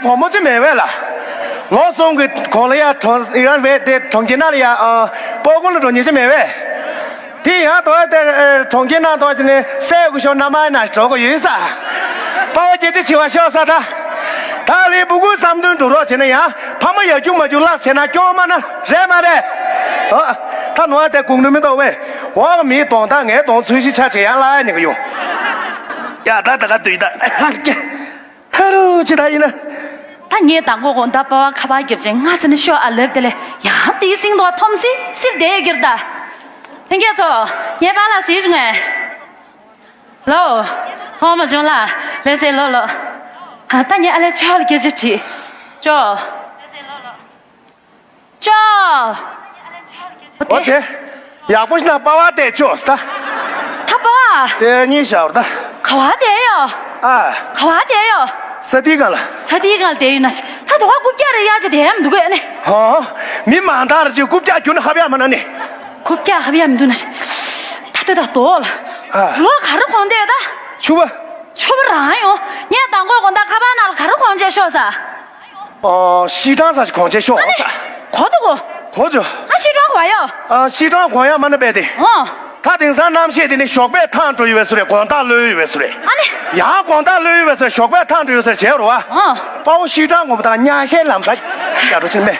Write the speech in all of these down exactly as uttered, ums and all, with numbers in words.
བུ་མོ་ཅིག་མེད་པས་ལ། ལོ་གསུམ་གྱི་གོང་ལ་ཡ་གྲོང་ཡང་བས་དེ་གྲོང་ཁྱེར་ནང་ལ་ཡ་ཨ་སྤོ་སྐོང་ལ་འགྲོ་ཉེན་ཅིག་མེད་པས། དེ་ཡང་དོ་དེ་ཨ་གྲོང་ཁྱེར་ནང་དོ་ཅིག་ནས་སའི་གུ་ཤོ་ན་མ་ན་འགྲོ་གི་ཡོད་ས། དཔའ་བོ་སྐྱེ་ཅི་ཆེ་བ་ཤོག་ས་ད། ད་ལི་བུ་གུ་བསམ་དོན་འགྲུབ་རོགས་བྱས་ན་ཡང་ཕ་མ་ཡར་རྒྱུག་མར་རྒྱུག་ལག་བྱས་ན་སྐྱོ་མ་ན་རེད་མ་རེད། ཨ་ད་ནོར་དེ་གུང་ནུ་མི་འདུག་བས། འོག་མིའི་གདོང་དག་ངའི་གདོང་ཚོས་ཤི་ཆ་བྱེད་ཡང་ལ་ཡ་ཉེ་གི་ཡོང་། ཡ་ད་ད་ག་དུས་ད། ཧ་རུ་ཅི་ད་ཡིན་ན། ད་ངས་དང་པོ་དགོང་དག་པ་བ་ཁ་པར་རྒྱབ་ཅིང་ང་ཚེ་ནི་ཤོག་ཨ་ལབ་དེ་ལས་ཡང་དེའི་སིང་དོ་ཐོམ་སི་སིར་བསྡད་ཡོད་ཀྱིར་ད། ལྷན་རྒྱས་ཚོ། ངས་པཱ་ལགས་ཟེར་བྱུང་ངས། ལོ། ཐོག་མ་བྱུང་ལ། ལེ་སེ་ལོ་ལོ། ད་ངས་ཨ་ལེ་ཆོག་ལ་སྐད་ཆ་དྲིས། ཅོ། ཅོ། འོ་དེ། ཡག་པོ་ཞིག་ན་པ་བ་དེ་ཅོ་ས་ད། ད་པ་བ། དེ་གཉིས་བཞག་ད། ག་བ་དེ་ཡོ། ཨ། ག་བ་དེ་ཡོ། ས་དེའི་སྒང་ལ། ས་དེའི་སྒང་ལ་དེ་ཡོད་ན་ཤི། ད་དུ་བ་རྐུབ་བཀྱག་རེ་ཡ་ཅི་དེ་ཡ་མི་འདུག་གས་ནི། ཧོ། མི་མང་དག་རེ་ཅིག་རྐུབ་བཀྱག་རྒྱུ་ན་ཧབ་ཡ་མ་ན་ནི། རྐུབ་བཀྱག་ཧབ་ཡ་མི་འདུག་ན་ཤི། ད་ལྟོས་ད་དོ་ལ། ཨ། ལོ་ག་རེ་གོང་དེ་ཡོད་ད། ཆུ་བ། ཆུ་བ་རང་ཡོང་། ངས་དང་པོ་དགོང་དག་ཁ་པར་ནང་ལ་ག་རེ་གོང་ཆེ་ཤོག་ས། ཨོ། ཤི་གྲང་ས་ཞིག་གོང་ཆེ་ཤོག་ཨ་ནི། ས། གོ་ཏོ་གོ། གོ་ཅོ། ཨ་ཤི་གྲང་གོ་ཡོ། ཨ་ཤི་གྲང་གོ་ཡ་མ་ན་པས་དེ། ཨོ། ད་དེང་སང་རྣམ་ཤེས་དེ་ནི་ཞོགས་པས་ཐང་འགྲོ་ཡོད་པའི་སུ་རེད་དགོང་དག་ལོས་ཡོད་པའི་སུ་རེད། ཨ་ནི། ཡང་དགོང་དག་ལོས་ཡོད་པའི་སུ་རེད་ཞོགས་པས་ཐང་འགྲོ་ཡོད་སུ་རེད་བྱས་རོ་བ། ཨོ། དཔའ་བོ་ཤི་གྲང་གོ་མ་ད་ཉ་ཤས་ལམ་ས་ཡ་འགྲོ་ཕྱིན་མེད།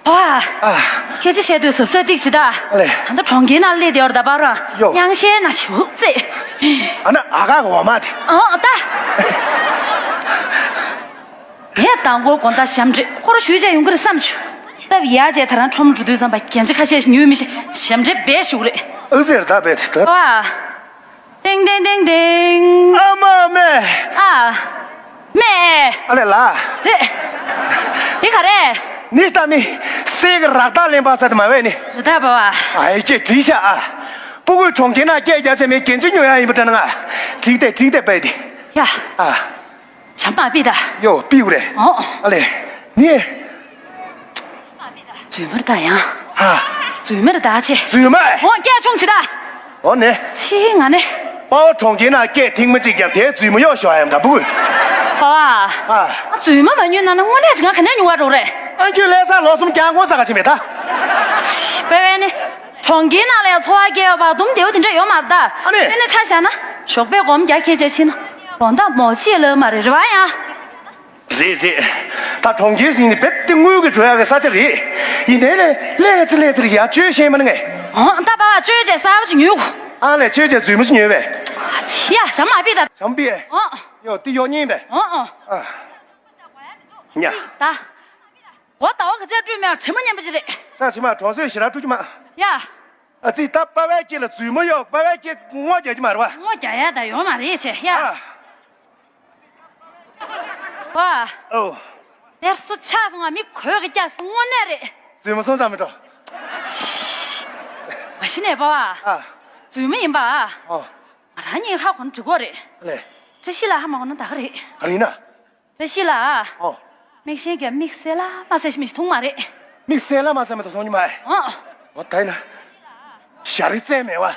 ཨ། ཨ། ཁྱེད་ཅི་བཤད་དུས་སོ་སོའི་ཏིག་ཅི་ད། ཨ་ལེ། ད་ལྟ་གྲོང་ཁྱེར་ནང་སླེབས་དེ་བར་ད་པར་ཡོ། དབྱངས་ཤེས་ན་ཞིག་ཧུབ་ཙེ། ཨ་ན་ཨ་ག་གི་འོ་མ་དེ། ཨོ་ད། ངས་དང་པོ་དགོང་དག་ཞབས་འདྲེན་ཁོ་ར་ཞུས་བྱས་ཡོང་གི་རེད་བསམ་བྱུང་། སྟབས་ཡག་བྱས་ད་རང་ཁྲོམ་འགྲོ་དུས་ཙམ་པ་རྒྱན་ཆ་ཁ་ཤས་ཉོས་མི་ཤེས་ཞབས་འདྲེན་འབད་ཞུགས་རེད། ཨུ་ཟེར་ད་བས་དེ་ད། ཨ། ཏེང་ཏེང་ཏེང་ཏེང་། ཨ་མ་མེ། ཨ། མེ། ཨ་ལེ་ལ། ཟེ། དེ་ག་རེད། ནི་ལྟ་མི། སྲས་ཀྱི་རག་རྟགས་ལེན་པ་ས་དེ་མ་བས་ནི། རེ་ད་བ་བ། ཨ་ཡི་ཀྱེ་བྲིས་ཤག་ཨ། སྤུ་གུའི་གྲོང་ཁྱེར་ན་སྐད་རྒྱབ་བྱས་མི་རྒྱན་ཆ་ཉོ་ཡ་ཡིན་པ་དྲན་ན་ང་། བྲིས་ཏེ་བྲིས་ཏེ་པས་དེ། ཡ། ཨ། བྱམས་པ་པི་ད། ཡོ་པིའུ་རེད། ཨོ། ཨ་ལེ། ནི། རྫུན་མར་ད་ཡང་། ཧ། རྫུན་མར་ད་ཆེ། རྫུན་མ། ཨོ་སྐད་ཆུང་ཆེ་ད། ཨོ་ནི། ཆི་ང་ནི། དཔའ་བོ་གྲོང་ཁྱེར་ན་སྐད་ཐེངས་མ་གཅིག་བརྒྱབ་དེ་རྫུན་མ་གཡོག་ཞོག་ཡང་འདྲ་པོ་གུ། པ་བ། ཨ། ཨ་རྫུན་མ་མ་ཉོས་ན་ན་དངོས་གནས་ཅི་ང་ག་ནས་ཉོ་བ་འགྲོ་རེད། ཨ་ཁྱོད་ལྷ་ས་ལོ་གསུམ་རྒྱང་གོང་ས་ག་ཕྱིན་མེད་ད། ཆི། པེ་པེ་ནི། གྲོང་ཁྱེར་ནང་ལ་ཡང་འཚོ་བ་སྐྱེལ་བ་བག་དུམ་དེའུ་དེ་འདྲ་ཡོད་མ་རེད་ད། ཨ་ནི། དེ་ནི་ཆ་བཞག་ན་ཞོགས་པའི་སྒོམ་རྒྱག་ཁྱེད་ཅག་ཕྱིན་ན་དགོང་དག་མོ་ཅི་ལབ་མ་རེད་རེད་བ་ཡང་། རེད་རེད། ད་གྲོང་ཁྱེར་ཟིན་ནི་རྦད་དེ་དངུལ་གྱི་འགྲོ་ཡག་གི་ས་ཆ་རེད། ཡིན་ནའི་ལས་ལས་ཙི་ལས་ཙི་རེད་ཡ་བཅོས་ཤེས་མ་ནི་ངས། ཨང་ད་པ་བ་བཅོས་བྱས་གསར་པ་ཅིག་ཉོས་གོ། ཨང་ལས་བཅོས་བྱས་རྫུན་མ་ཞིག་ཉོས་པས། ཡ་ཞམ་མ་པི་ད། ཞམ་པི་ཨེ། ཨང་། ཡོ་དེ་ཡོ་ཉིན་པས། ཨང་ཨང་། ཨ། ཉ། ད། འོ་ད་འོ་ག་ཚད་སྤྲུལ་མེད་དྲི་མ་ཉན་པ་ཅི་རེད། ས་ཕྱི་མ་གྲོང་ཚོའི་ཞི་ར་སྤྲུལ་གྱི་མ། ཡ། ཨ་ཙི་ད་པ་བའི་སྐེ་ལ་རྫུན་མ་གཡོག་པ་བའི་སྐེ་ངོ་རྒྱག་གི་མ་རེད་བ། ངོ་རྒྱག་ཡ་ད་ཡོད་མ་རེད་ཆེ་ཡ། ཨ། བ། ཨོ། དེར་སུ་ཆགས་སོང་ང་མི་གོས་གི་སྐྱག་སོང་དངོས་གནས་རེད། རྫུན་མ་སོང་ཙང་མི་འགྲོ། མ་གཞི་ནས་པ་བ། ཨ། རྫུན་མ་ཡིན་པ། ཨོ། ང་རང་ཉིད་ཧ་གོ་ན་འགྲིག་གོ་རེད། ལེ། བཀྲ་ཤིས་ལ་ཧ་མ་གོ་ན་ད་ག་རེད། ག་རེ་ཡིན་ན། བཀྲ་ཤིས་ལགས། ཨོ། མིག་ཤེལ་གྱི་མིག་གསལ་ལ་མ་གསལ་ཞིག་མི་ཞིག་མཐོང་མ་རེད། མིག་གསལ་ལ་མ་གསལ་མ་གཏོགས་མཐོང་རྒྱུ་མ་རེད། ཨོ། འོ་ད་ཡིན་ན། ཞ་རི་རྩེ་མེད་བ།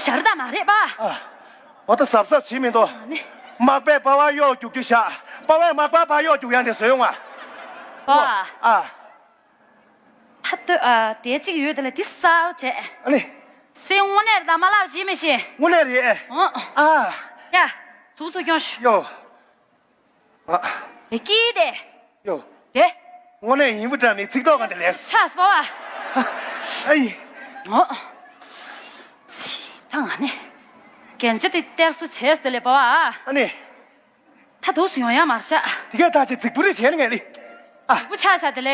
ཞ་རི་ད་མ་རེད་པ། ཨ། འོ་ད་གཟབ་གཟབ་བྱེད་མི་འདུག་ཨ་ནི། མག་པས་པ་བ་གཡོག་རྒྱུག་རྒྱུ་བཞག་པ་བས་མག་པ་ཕར་གཡོག་རྒྱུག་ཡང་དེ་བཟོས་ཡོང་ང་། ཨོ། ཨ། ད་ལྟོས་ཨ་དེ་གཅིག་ཡོད་དེ་ལ་དེ་གསར་བྱས། ཨ་ནི། སེ་དངོས་གནས་རེད་ད་མ་ལབ་བྱེད་མི་ཤེས། དངོས་གནས་རེད། ཨོ། ཨ། ཡ། ཚུགས་ཚུགས་སྐྱོང་ཤོག་ཡོ། ཨ། དེ་སྐྱིད་དེ། ཡོ། དེ། དངོས་གནས་ཡིན་པ་འདྲ་མི་ཚིག་ཐོག་ག་འདི་ལས། ཆགས་སོ་པ་བ། ཨ་ཡི། ངོ་། ད་ང་ནི། རྒྱན་ཆ་དེ་སྟེར་སོ་བྱས་སོ་དེ་ལས་པ་བ། ཨ་ནི། ད་དུས་སུ་ཡོང་ཡ་མར་ཤག་དེ་གས་ད་ཅི་རྫིག་པོ་རེ་བྱས་ནས་ངས་ལི། ཨ། རྫིག་པོ་ཆགས་ཤག་དེ་ལས།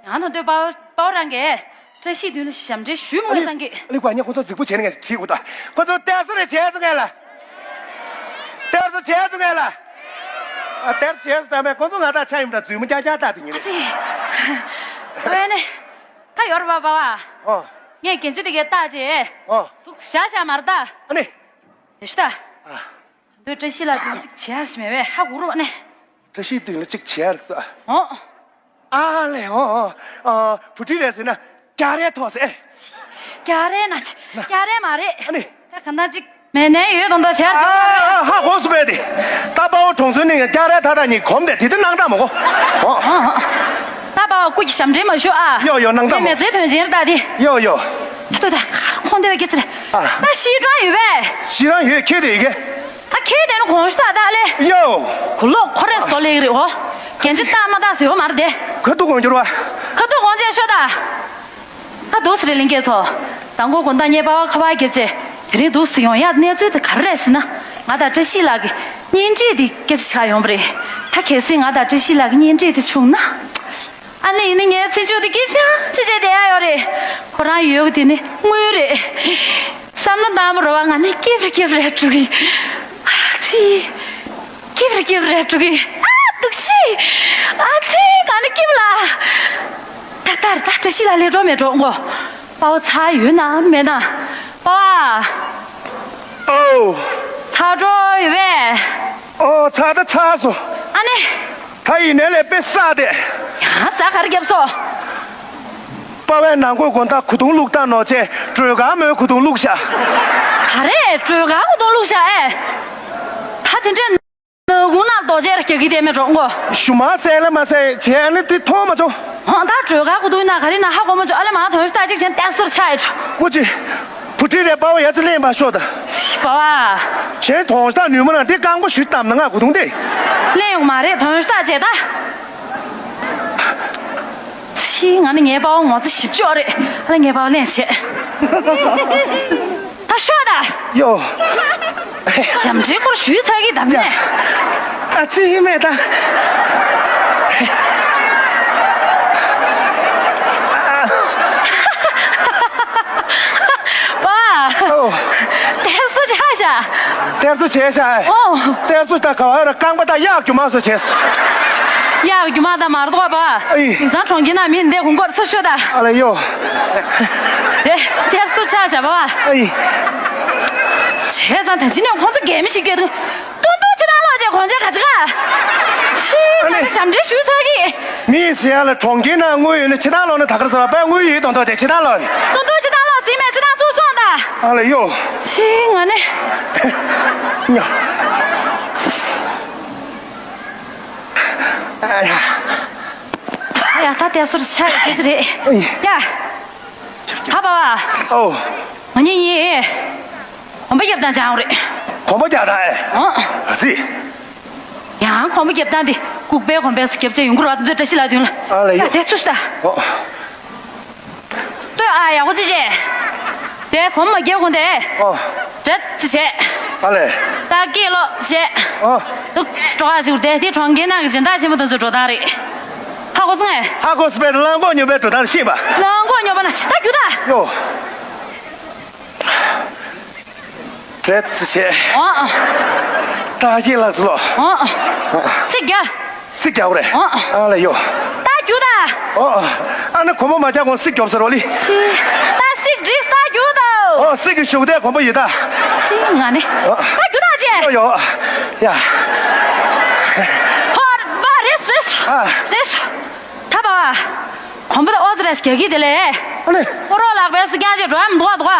ཨ། ཡང་ད་འདོད་པ་པ་བ་རང་གིས། བཀྲ་ཤིས་མདུན་ལ་ཞབས་འདྲེན་ཞུས་མོད་སང་གི། ཨ་ལི་ཀ་ཉེ་ཁོ་ཚོ་རྫིག་པོ་བྱས་ནས་ངས་བྲིས་དགོས་ད། ཁོ་ཚོ་སྟེར་སོ་རེ་བྱས་སོང་ངས་ལ། སྟེར་སོ་བྱས་སོང་ངས་ལ། ཨ་སྟེར་སོ་བྱས་སོང་ད་མེད་ཁོ་ཚོ་ང་དང་ཆ་ཡིན་པ་འདྲ་རྫུན་མ་རྐྱང་རྐྱང་བཏགས་དེ་ཉིན་རེད། ཨ་ཙི། ཨོ་ཡ་ནི། ད་ཡོར་བ་བ་བ། ཨོ། ངས་རྒྱན་ཆ་དེ་གས་བཏགས་རྗེས། ཨོ། ཐུག་བཞག་བཞག་མ་རེད་ད། ཨ་ནི། དེ་ཤི་ད། ཨ། ད་བཀྲ་ཤིས་ལགས་དེ་གཅིག་བྱེད་ཡ་ཞིག་མེད་པས་ཧ་གོ་རུ་བ་ནི། བཀྲ་ཤིས་དེ་ལ་གཅིག་བྱེད་ཡ་རེད་ད། ཨོ། ཨ་ལས་ཨོ་ཨོ། བུ་ཁྲིད་རེད་ཟེར་ན་རྒྱ་རེད་ཐོག་ཟེར། རྒྱ་རེད་ན་ཆི་རྒྱ་རེད་མ་རེད། ཨ་ནི། ད་ག་ན་གཅིག་མེད་ནའི་ཡོད་དང་འདོད་བྱས་སོང་། ཨ་ཧ་གོ་སུ་པས་དེ། ད་པ་བོ་གྲོང་ཚོའི་ནང་སྐྱ་རལ་ཐ་ཐ་གཉིས་གོམ་དེ་དེ་དེ་སྣང་དག་མོ་གོ། ཨོ། ད་པ་བོ་སྐུ་གྱི་ཞབས་འདྲེན་མ་ཞུ་ཨ། ཡོ་ཡོ་སྣང་དག་མོ། མེད་མེད་ཚེ་དོན་ཆེན་རེད་ད་དེ། ཡོ་ཡོ། ད་ད་ཁོང་དེ་བས་སྐྱེ་ཚེ་རེད། ཨ། ད་ཤི་གྲོང་ཡོད་པས། ཤི་གྲོང་ཡོད་ཁྱེད་དེ་ཡོད་གེ། ད་ཁྱེད་དེ་ནི་གོང་ཞུ་ད་ད་ལེ། ཡོ། གུ་ལོག་ཁོ་རེ་སོ་ལེ་གི་རེད་ཨོ། གན་ཅི་ད་མ་ད་སེ་ཡོ་མ་རེད་དེ། ཁ་ཐུག་གོང་འགྱུར་བ། ཁ་ཐུག་གོང་ཅན་ཤོ་ད། ད་འདུག་སེ་རེད་ལིང་སྐྱེས་ཚོ། དང་པོ་དགོང་དག་ངའི་པ་བ་ཁ་བ་བརྒྱབ་རྗེས་དེ་རིང་འདུག་སེ་ཡོང་ཡག་གནས་ཚུལ་དེ་ག་རེ་རེད་ཟེར་ན། ང་དང་བཀྲ་ཤིས་ལགས་ཀྱི་གཉེན་སྒྲིག་དེ་སྐད་ཆ་ཆགས་ཡོང་བ་རེད། ད་གལ་སྲིད་ང་དང་བཀྲ་ཤིས་ལགས་ཀྱི་གཉེན་སྒྲིག་དེ་བྱུང་ན། ཨ་ནི་ཡིན་ན་ངའི་ཚེ་མཇུག་དེ་སྐྱིད་ཤང་ཅི་བྱས་བསྡད་ཡག་ཡོད་རེད། ཁོ་རང་ཡོད་གི་དེ་ནི་དངུལ་རེད། བསམ་བློ་བཏང་བ་རེད་བ། ང་ནི་སྐྱིད་པར་སྐྱིད་པར་རེད་འགྲོ་གི། ཨ་ཙི། སྐྱིད་པར་སྐྱིད་པར་རེད་འགྲོ་གི། ཨ་སྡུག་ཤི། ཨ་ཙི་ང་ནི་སྐྱིད་པ་ལ། ད་ལྟར་ད་བཀྲ་ཤིས་ལ་ལས་འགྲོ་མེད་འགྲོ་ངོ་། དཔའ་བོ་ཚར་ཡོད་ན་མེད་ན། དཔའ་བོ། ཨོ། ཚར་འགྲོ་ཡོད་པས། ཨོ་ཚར་ད་ཚར་སོང་། ཨ་ནི། ད་ཡིན་ནའི་ལས་དཔེ་བསགས་ཏེ། ཡང་ཟ་ག་རེ་བརྒྱབ་སོ། པ་བས་ནང་གོས་གོན་ཐག་གུ་དུང་བླུགས་ཐག་ནོ་ཅེས་སྒྲོལ་དཀར་མོའི་གུ་དུང་བླུགས་ཤག་ག་རེ་སྒྲོལ་དཀར་གུ་དུང་བླུགས་ཤག་ཨེ། ད་དེ་འདྲའི་ནག་ཁུང་ནང་རྡོ་རྗེར་རྒྱག་གི་དེ་མེད་འགྲོ་མགོ། ཞུ་མ་ཟེར་ལ་མ་ཟེར་བྱས་ཨ་ནི་དེ་མཐོང་མ་བྱུང་། ཧོ་ད་སྒྲོལ་དཀར་གུ་དུང་ན་ག་རེ་ན་ཧ་གོ་མ་བྱུང་ཨ་ལེ་མ་དོན་ལྟ་ཅིག་བྱས་ཏེ་སོར་ཆ་ཨེ་འགྲོ། ཀུ་ཅི། བུ་ཁྲིད་རེ་པ་བ་ཡ་ཙི་ལེན་པ་ཤོག་ད། ཅི་པ་བ། གཞན་དོན་ལྟ་ནུས་མ་ན་དེ་རྐང་པ་ཞུ་བཏང་ན་ང་གུ་དུང་དེ། ལེན་ཡོང་མ་རེད་དོན་ལྟ་བྱས་ད། ཕྱིས་ང་ནི་ངའི་དཔའ་བོ་ངོ་ཚ་ཞིབ་ཅོག་རེད། ཨ་ལ་ངའི་དཔའ་བོ་ལེན་བྱེད། ད་ཤོག་ད། ཡོ། ཞབས་འདྲེན་སྐོར་ཞུས་ཚར་གི་དམ་ཡ། ནས། ཨ་ཙི་མེད་ད། པ། ཨོ། དེར་སུ་ཆ་ཤ། དེར་སུ་བྱས་ཤ། ཨོ། དེར་སུ་ད་ག་བ་ར་རྐང་པ་ད་གཡག་རྒྱུ་མ་སུ་བྱས་སུ། གཡག་རྒྱུ་མ་ད་མར་དོག་པ། ཨི། དེང་སང་གྲོང་ཁྱེར་ན་མི་འདི་ཧུང་སྐོར་ཚུར་ཤོད་ད། ཨ་ལ་ཡོ། དེ་དེར་སུ་ཆ་ཤ་པ། ཨི། བྱས་ཙང་ད་ཅི་ནས་ཁོང་ཚོ་རྒན་མི་ཞིག་སྐྱོད་དུ། ཏུང་ཏུང་ཕྱི་ནང་ལོག་ཅེས་གོང་ཆེ་ག་ཅི་ག་ཕྱི་ང་ནི་ཞབས་འདྲེན་ཞུས་ཚར་གི། མི་ཟེར་ཡ་ལ་གྲོང་ཁྱེར་ནང་དངུལ་ཡོད་ན་ཕྱི་ནང་ལོག་ན་ད་ག་རེ་ཟེར་བ་དཔེ་དངུལ་ཡོད་དང་ཐོག་དེ་ཕྱི་ནང་ལོག་ནི། ཏུང་ཏུང་ཕྱི་ནང་ལོག་ཟིན་མེད་ཕྱི་ནང་ཚུར་སོང་ད། ཨ་ལ་ཡོ། ཕྱི་ང་ནི། ཉོ། ཨ་ཡ། ཨ་ཡ་ད་དེ་སོར་ཆ་ཡི་དེ་ཅི་རེད། ཨི། ཡ། ཧ་པ་བ། ཨོ། ང་གཉིས་གཉིས། གོམ་པ་རྒྱབ་སྟངས་སྦྱང་རེད། གོམ་པ་རྒྱག་སྟངས་ཨེ། ཨོ། ཨ་སི། ཡང་གོམ་པ་རྒྱབ་སྟངས་དེ་ལྐུགས་པའི་གོམ་པས་རྒྱབ་བྱས་ཡོང་གི་རེད་བ། དེ་བཀྲ་ཤིས་ལགས་དོན་ལ། ཨ་ལས་ཡོད། དེ་ཚུད་ད། ཨོ། ལྟོས་ཨ་ཡག་པོ་ཅི་བྱས། དེ་གོམ་མ་རྒྱབ་གོང་དེ། ཨོ། འདྲ་ཅི་བྱས། ཨ་ལས། ད་སྐད་ལོག་བྱས། ཨོ། འདུག་འགྲོ་ཨ་ཞིག་དེ་དེ་གྲོང་ཁྱེར་ནང་གི་སྦྱིན་བདག་ཆེན་པོ་དེ་ཚོ་འགྲོ་སྟངས་རེད། ཧ་གོ་སོང་ངས། ཧ་གོ་སོང་པས་གླང་གོག་སྨྱོ་བའི་འགྲོ་སྟངས་ཤེས་པ། གླང་གོག་སྨྱོ་བ་ན་ཇི་ལྟར་རྒྱུ་ད། ཡོ། ཙེ་ཙི་བྱས། ཨོ། ད་ཅི་ལགས་སོ། ཨོ། ཙི་རྒྱ། སི་རྒྱག་རེད། ཨོ། ཨ་ལ་ཡོ། ད་རྒྱུ་ད། ཨོ། ཨ་ནི་གོམ་པ་མ་རྒྱག་གོང་སི་རྒྱོབ་ཟེར་རོ་ལི། ཙི། ད་སི་འགྲིག་ད་རྒྱུ་ད། ཨོ་སི་གི་ཤུགས་དེ་གོམ་པ་ཡོད་ད། ཙི་ང་ནི། ཨོ། ད་རྒྱུ་ད་ཅེ། ཡོ་ཡོ། ཡ། ཧོ་བ་རེས་རེས། ཨ། རེས། ད་བ། གོམ་པ་ད་ཨོ་ཙི་ར་ཞིག་རྒྱག་གི་དེ་ལས། ཨ་ནི། ཨོ་རོགས་ལག་པས་སི་རྐྱང་ཅིག་འགྲོ་ཡ་མི་འདུག་བ་འདུག་བ།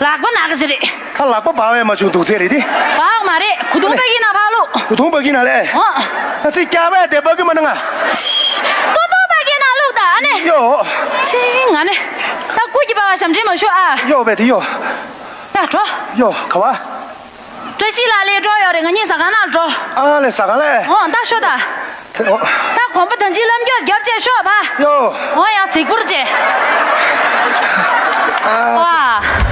ལག་པ་ན་གི་ཅི་རེད། ད་ལག་པ་འབག་བས་མ་བྱུང་འདུག་ཚེ་རེད་དེ། འབག་མ་རེད། གུ་དུང་པ་གི་ན་ཕ་ལུ། གུ་དུང་པ་གི་ན་ལས། ཨོ། ཨ་ཙི་སྐྱ་བས་དེ་པ་གི་མ་ན་ང་། ཏོ་ཏོ་པ་གི་ན་ལུག་ད་ཨ་ནི། ཡོ། ཙི་ང་ནི། ད་སྐུ་གི་པ་བ་ཞབས་འདྲེན་མ་ཞུ་ཨ། ཡོ་བས་དེ་ཡོ། ད་འགྲོ། ཡོ་ག་བ། བཀྲ་ཤིས་ལགས་ལས་འགྲོ་ཡོད་རེད། ང་གཉིས་ཟ་ཁང་ནང་འགྲོ། ཨ་ལས་ཟ་ཁང་ལས། ཨོ་ད་ཤོ་ད། ཨོ། ད་གོམ་པ་ཐང་ཆེན་ལམ་རྒྱག་རྒྱབ་བྱས་ཤོག་བ། ཡོ། ཨོ་ཡ་རྫིག་པོར་བྱས། ཨ།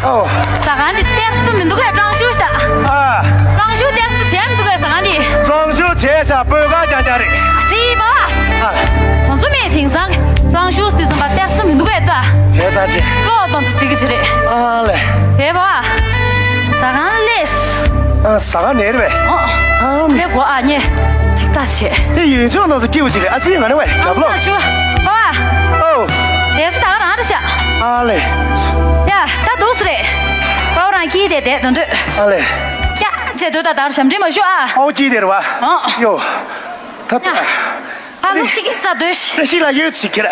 ཨོ། ཟ་ཁང་འདི་ཏེག་སུ་མི་འདུག་གས། ཀྲང་ཤུ་ཤ་ད། ཨ། ཀྲང་ཤུ་ཏེག་སུ་བྱས་མི་འདུག་གས་ཟ་ཁང་འདི། ཀྲང་ཤུ་བྱས་ཤ་སྤོས་ཀ་རྐྱང་རྐྱང་རེད། ཅི་བ། ཨ། ཁོང་ཚོ་མེད་དེང་སང་ཀྲང་ཤུ་སུས་ཙམ་པ་ཏེག་སུ་མི་འདུག་གས་ད། བྱས་ཙང་ཅི། ལོག་གཏོང་ཚུ་རྫིག་གི་ཅི་རེད། ཨ་ལས། དེ་བ། ཟ་ཁང་ལས། ཨ་ཟ་ཁང་ནས་རེད་པས། ཨོ། ཨ་མི། དེ་གོ་ཨ་ཉེ། ཅིག་ལྟ་བྱེད། དེ་ཡིན་ཆོག་ནང་སུ་སྐྱིད་པོ་ཅིག་རེད། ཨ་ཙི་ང་ནི་བས་རྒྱབ་ལོག་ཨ་ཆུ། ཨོ། ཨོ། དེ་སུ་ད་ག་རང་རེད་ཤག་ཨ་ལས། ཡ་ད་འདུག་སེ་རེད། པའོ་རང་སྐྱིད་དེ་བསྡད་དོན་དུས། ཨ་ལས། ཡ་ཅེ་དུས་ད་ད་ཞབས་འདྲེན་མ་ཞུ་ཨ། ཨོ་སྐྱིད་དེ་རེད་བ། ཨོ། ཡོ། ད་ད། ཡ། ཨ་ལུག་ཅིག་རྩ་སྡོད་ཤི། བཀྲ་ཤིས་ལགས་ཡོད་ཅིག་ཁྱེར། ཨ་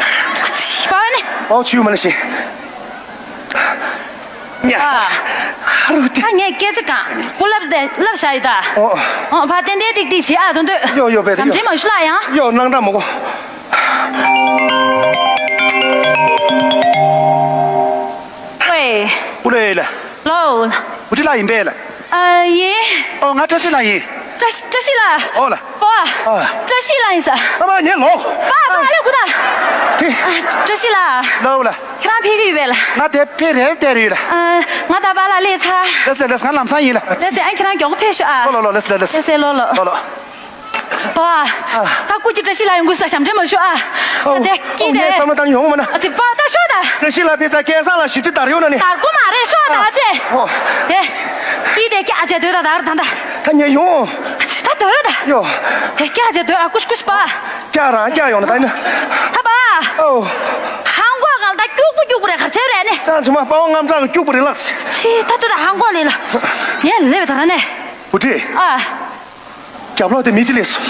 ཙི་པའོ་ནི། ཨོ་ཆུ་མ་ནི་ཤི། ཉ། ཨ། ཧ་རུ་ཏི། ད་ངས་སྐད་ཆ་གང་སྐུ་ལབ་དེ་ལབ་བཞག་ཡོད་ད། ཨོ། ཨོ་ཕ་ཏན་ཏན་ཏིག་ཏིག་བྱེད་ཨ་དོན་དོད། ཡོ་ཡོ་བེ་རི་ཟམ་ཡོ། འདྲེ་མ་ཞུ་ལ་ཡང་། ཡོ་སྣང་དྲ་མོ་གོ། ཝེ། ཀུ་ལེ་ལ། ལོ། བུ་ཁྲིད་ལགས་ཡིན་པས་ལ། ཨ་ཡིན། ཨོ་ང་བཀྲ་ཤིས་ལགས་ཡིན། བཀྲ་ཤིས་བཀྲ་ཤིས་ལགས། ཨོ་ལ། པ། ཨ། བཀྲ་ཤིས་ལགས་ཡིན་ས། ཨ་མ་ངས་ལོག་པ་པ་ལ་ཀུ་ད། ཏི། ཨ། བཀྲ་ཤིས་ལགས། ལོ་ལ། ཁྱེད་རང་ཕེབས་ཀྱི་ཡོད་པས་ལ། ང་དེ་ཕེབས་རེར་བསྡད་རེད་ལ། ཨ། ང་ད་པ་ལ་སླེབས་ཚར། ལགས་སེ་ལགས་སེ་ང་ལམ་སང་ཡིན་ལ། ལགས་སེ་ཨ་ཁྱེད་རང་མགྱོགས་པོ་ཕེབས་ཤོག་ཨ། ལོ་ལོ་ལོ་ལགས་སེ་ལགས་སེ། ལགས་སེ་ལོ་ལོ། ལོ་ལོ། པ། ཨ། ད་སྐུ་གྱི་བཀྲ་ཤིས་ལགས་ཡོང་དགོས་ས་ཞབས་འདྲེན་མ་ཞུ་ཨ། ཨོ། ད་དེ་ཨོ་སྐྱིད་ངས་དེ། བསམ་བློ་བཏང་ཡོང་མ་ན། ཨ་ཙི་པ་ད་ཤོག་ད། བཀྲ་ཤིས་ལགས་ཕེབས་ས་སྐལ་བཟང་ལགས་ཞུ་དུས་དར་ཡོང་ན་ནི། དར་གོ་མ་རེད་ཤོག་ད་ཨ། ཅེ། ཨོ། དེ། སྐྱིད་དེ་སྐྱ་ཅེ་སྡོད་ད་དར་ད་ད། ད་ངས་ཡོང་། ཨ་ཙི་ད་སྡོད་ད། ཡོ། དེ་སྐྱ་ཅེ་སྡོད་ཨ་ཀུཤ་ཀུཤ་པ། སྐྱ་རང་སྐྱ་ཡོང་ན་ད་ཡིན་ན། ད་པ། ཨོ། ཧང་གོ་གང་ད་སྐྱུག་པོ་སྐྱུག་པོ་རེད་ག་ཅེ་རེད་ནི། ཅང་ཆུ་མ་དཔའ་བོ་རྔམ་དྲག་གི་སྐྱུག་པོ་རེད་ལགས། ཚེ་ད་སྡོད་ད་ཧང་གོ་ལེ་ལ། ངས་ལེ་བ་ད་ར་ནི། བུ་ཁྲིད། ཨ། རྒྱབ་ལོགས་དེ་མི་ཅི་ལས་སོ།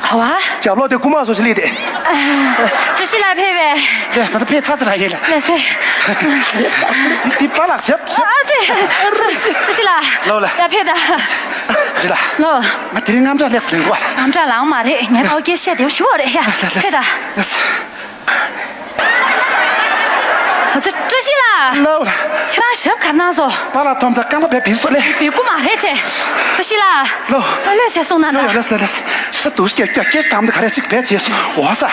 ག་བ། རྒྱབ་ལོགས་དེ་རྐུ་མ་སོ་ཞིག་ལས་དེ། བཀྲ་ཤིས་ལགས་ཕེབས་པས། ལས་ང་ད་ཕེབས་ཚར་ཚར་ཡིན་ལ། ལས་སེ། འདི་པ་ལགས་ཞབས་ཞབས། ཨ་ཙི། བཀྲ་ཤིས་ལགས། ལོ་ལ། ཡ་ཕེབས་ད། རི་ལ། ལོ། ང་དེ་རིང་རྔམ་དྲག་ལས་སུ་ལེན་གོ། རྔམ་དྲག་ལངས་མ་རེད་ངས་ད་སྐད་བཤད་དེ་ཞུ་བ་རེད་ཡ། ལས་ལས། ཕེབས་ད། ལས། ཨ་ཙི་བཀྲ་ཤིས་ལགས། ལོ། ཁྱེད་རང་ཞབས་གར་གནང་སོ། པཱ་ལགས་ཐོམ་ཚ་རྐང་པ་བེ་བིས་སོ་ལེ། བེ་རྐུ་མ་རེད་ཅེ། བཀྲ་ཤིས་ལགས། ལོ། ཨ་ལོས་བྱས་སོང་ན་ལོ། ལོ་ལོས་ལོས་ལོས། ད་དུ་སྐྱ་སྐྱ་སྐྱ་དམ་དུ་ག་རེ་ཅིག་བེད་བྱས་སོ་འོ་ས།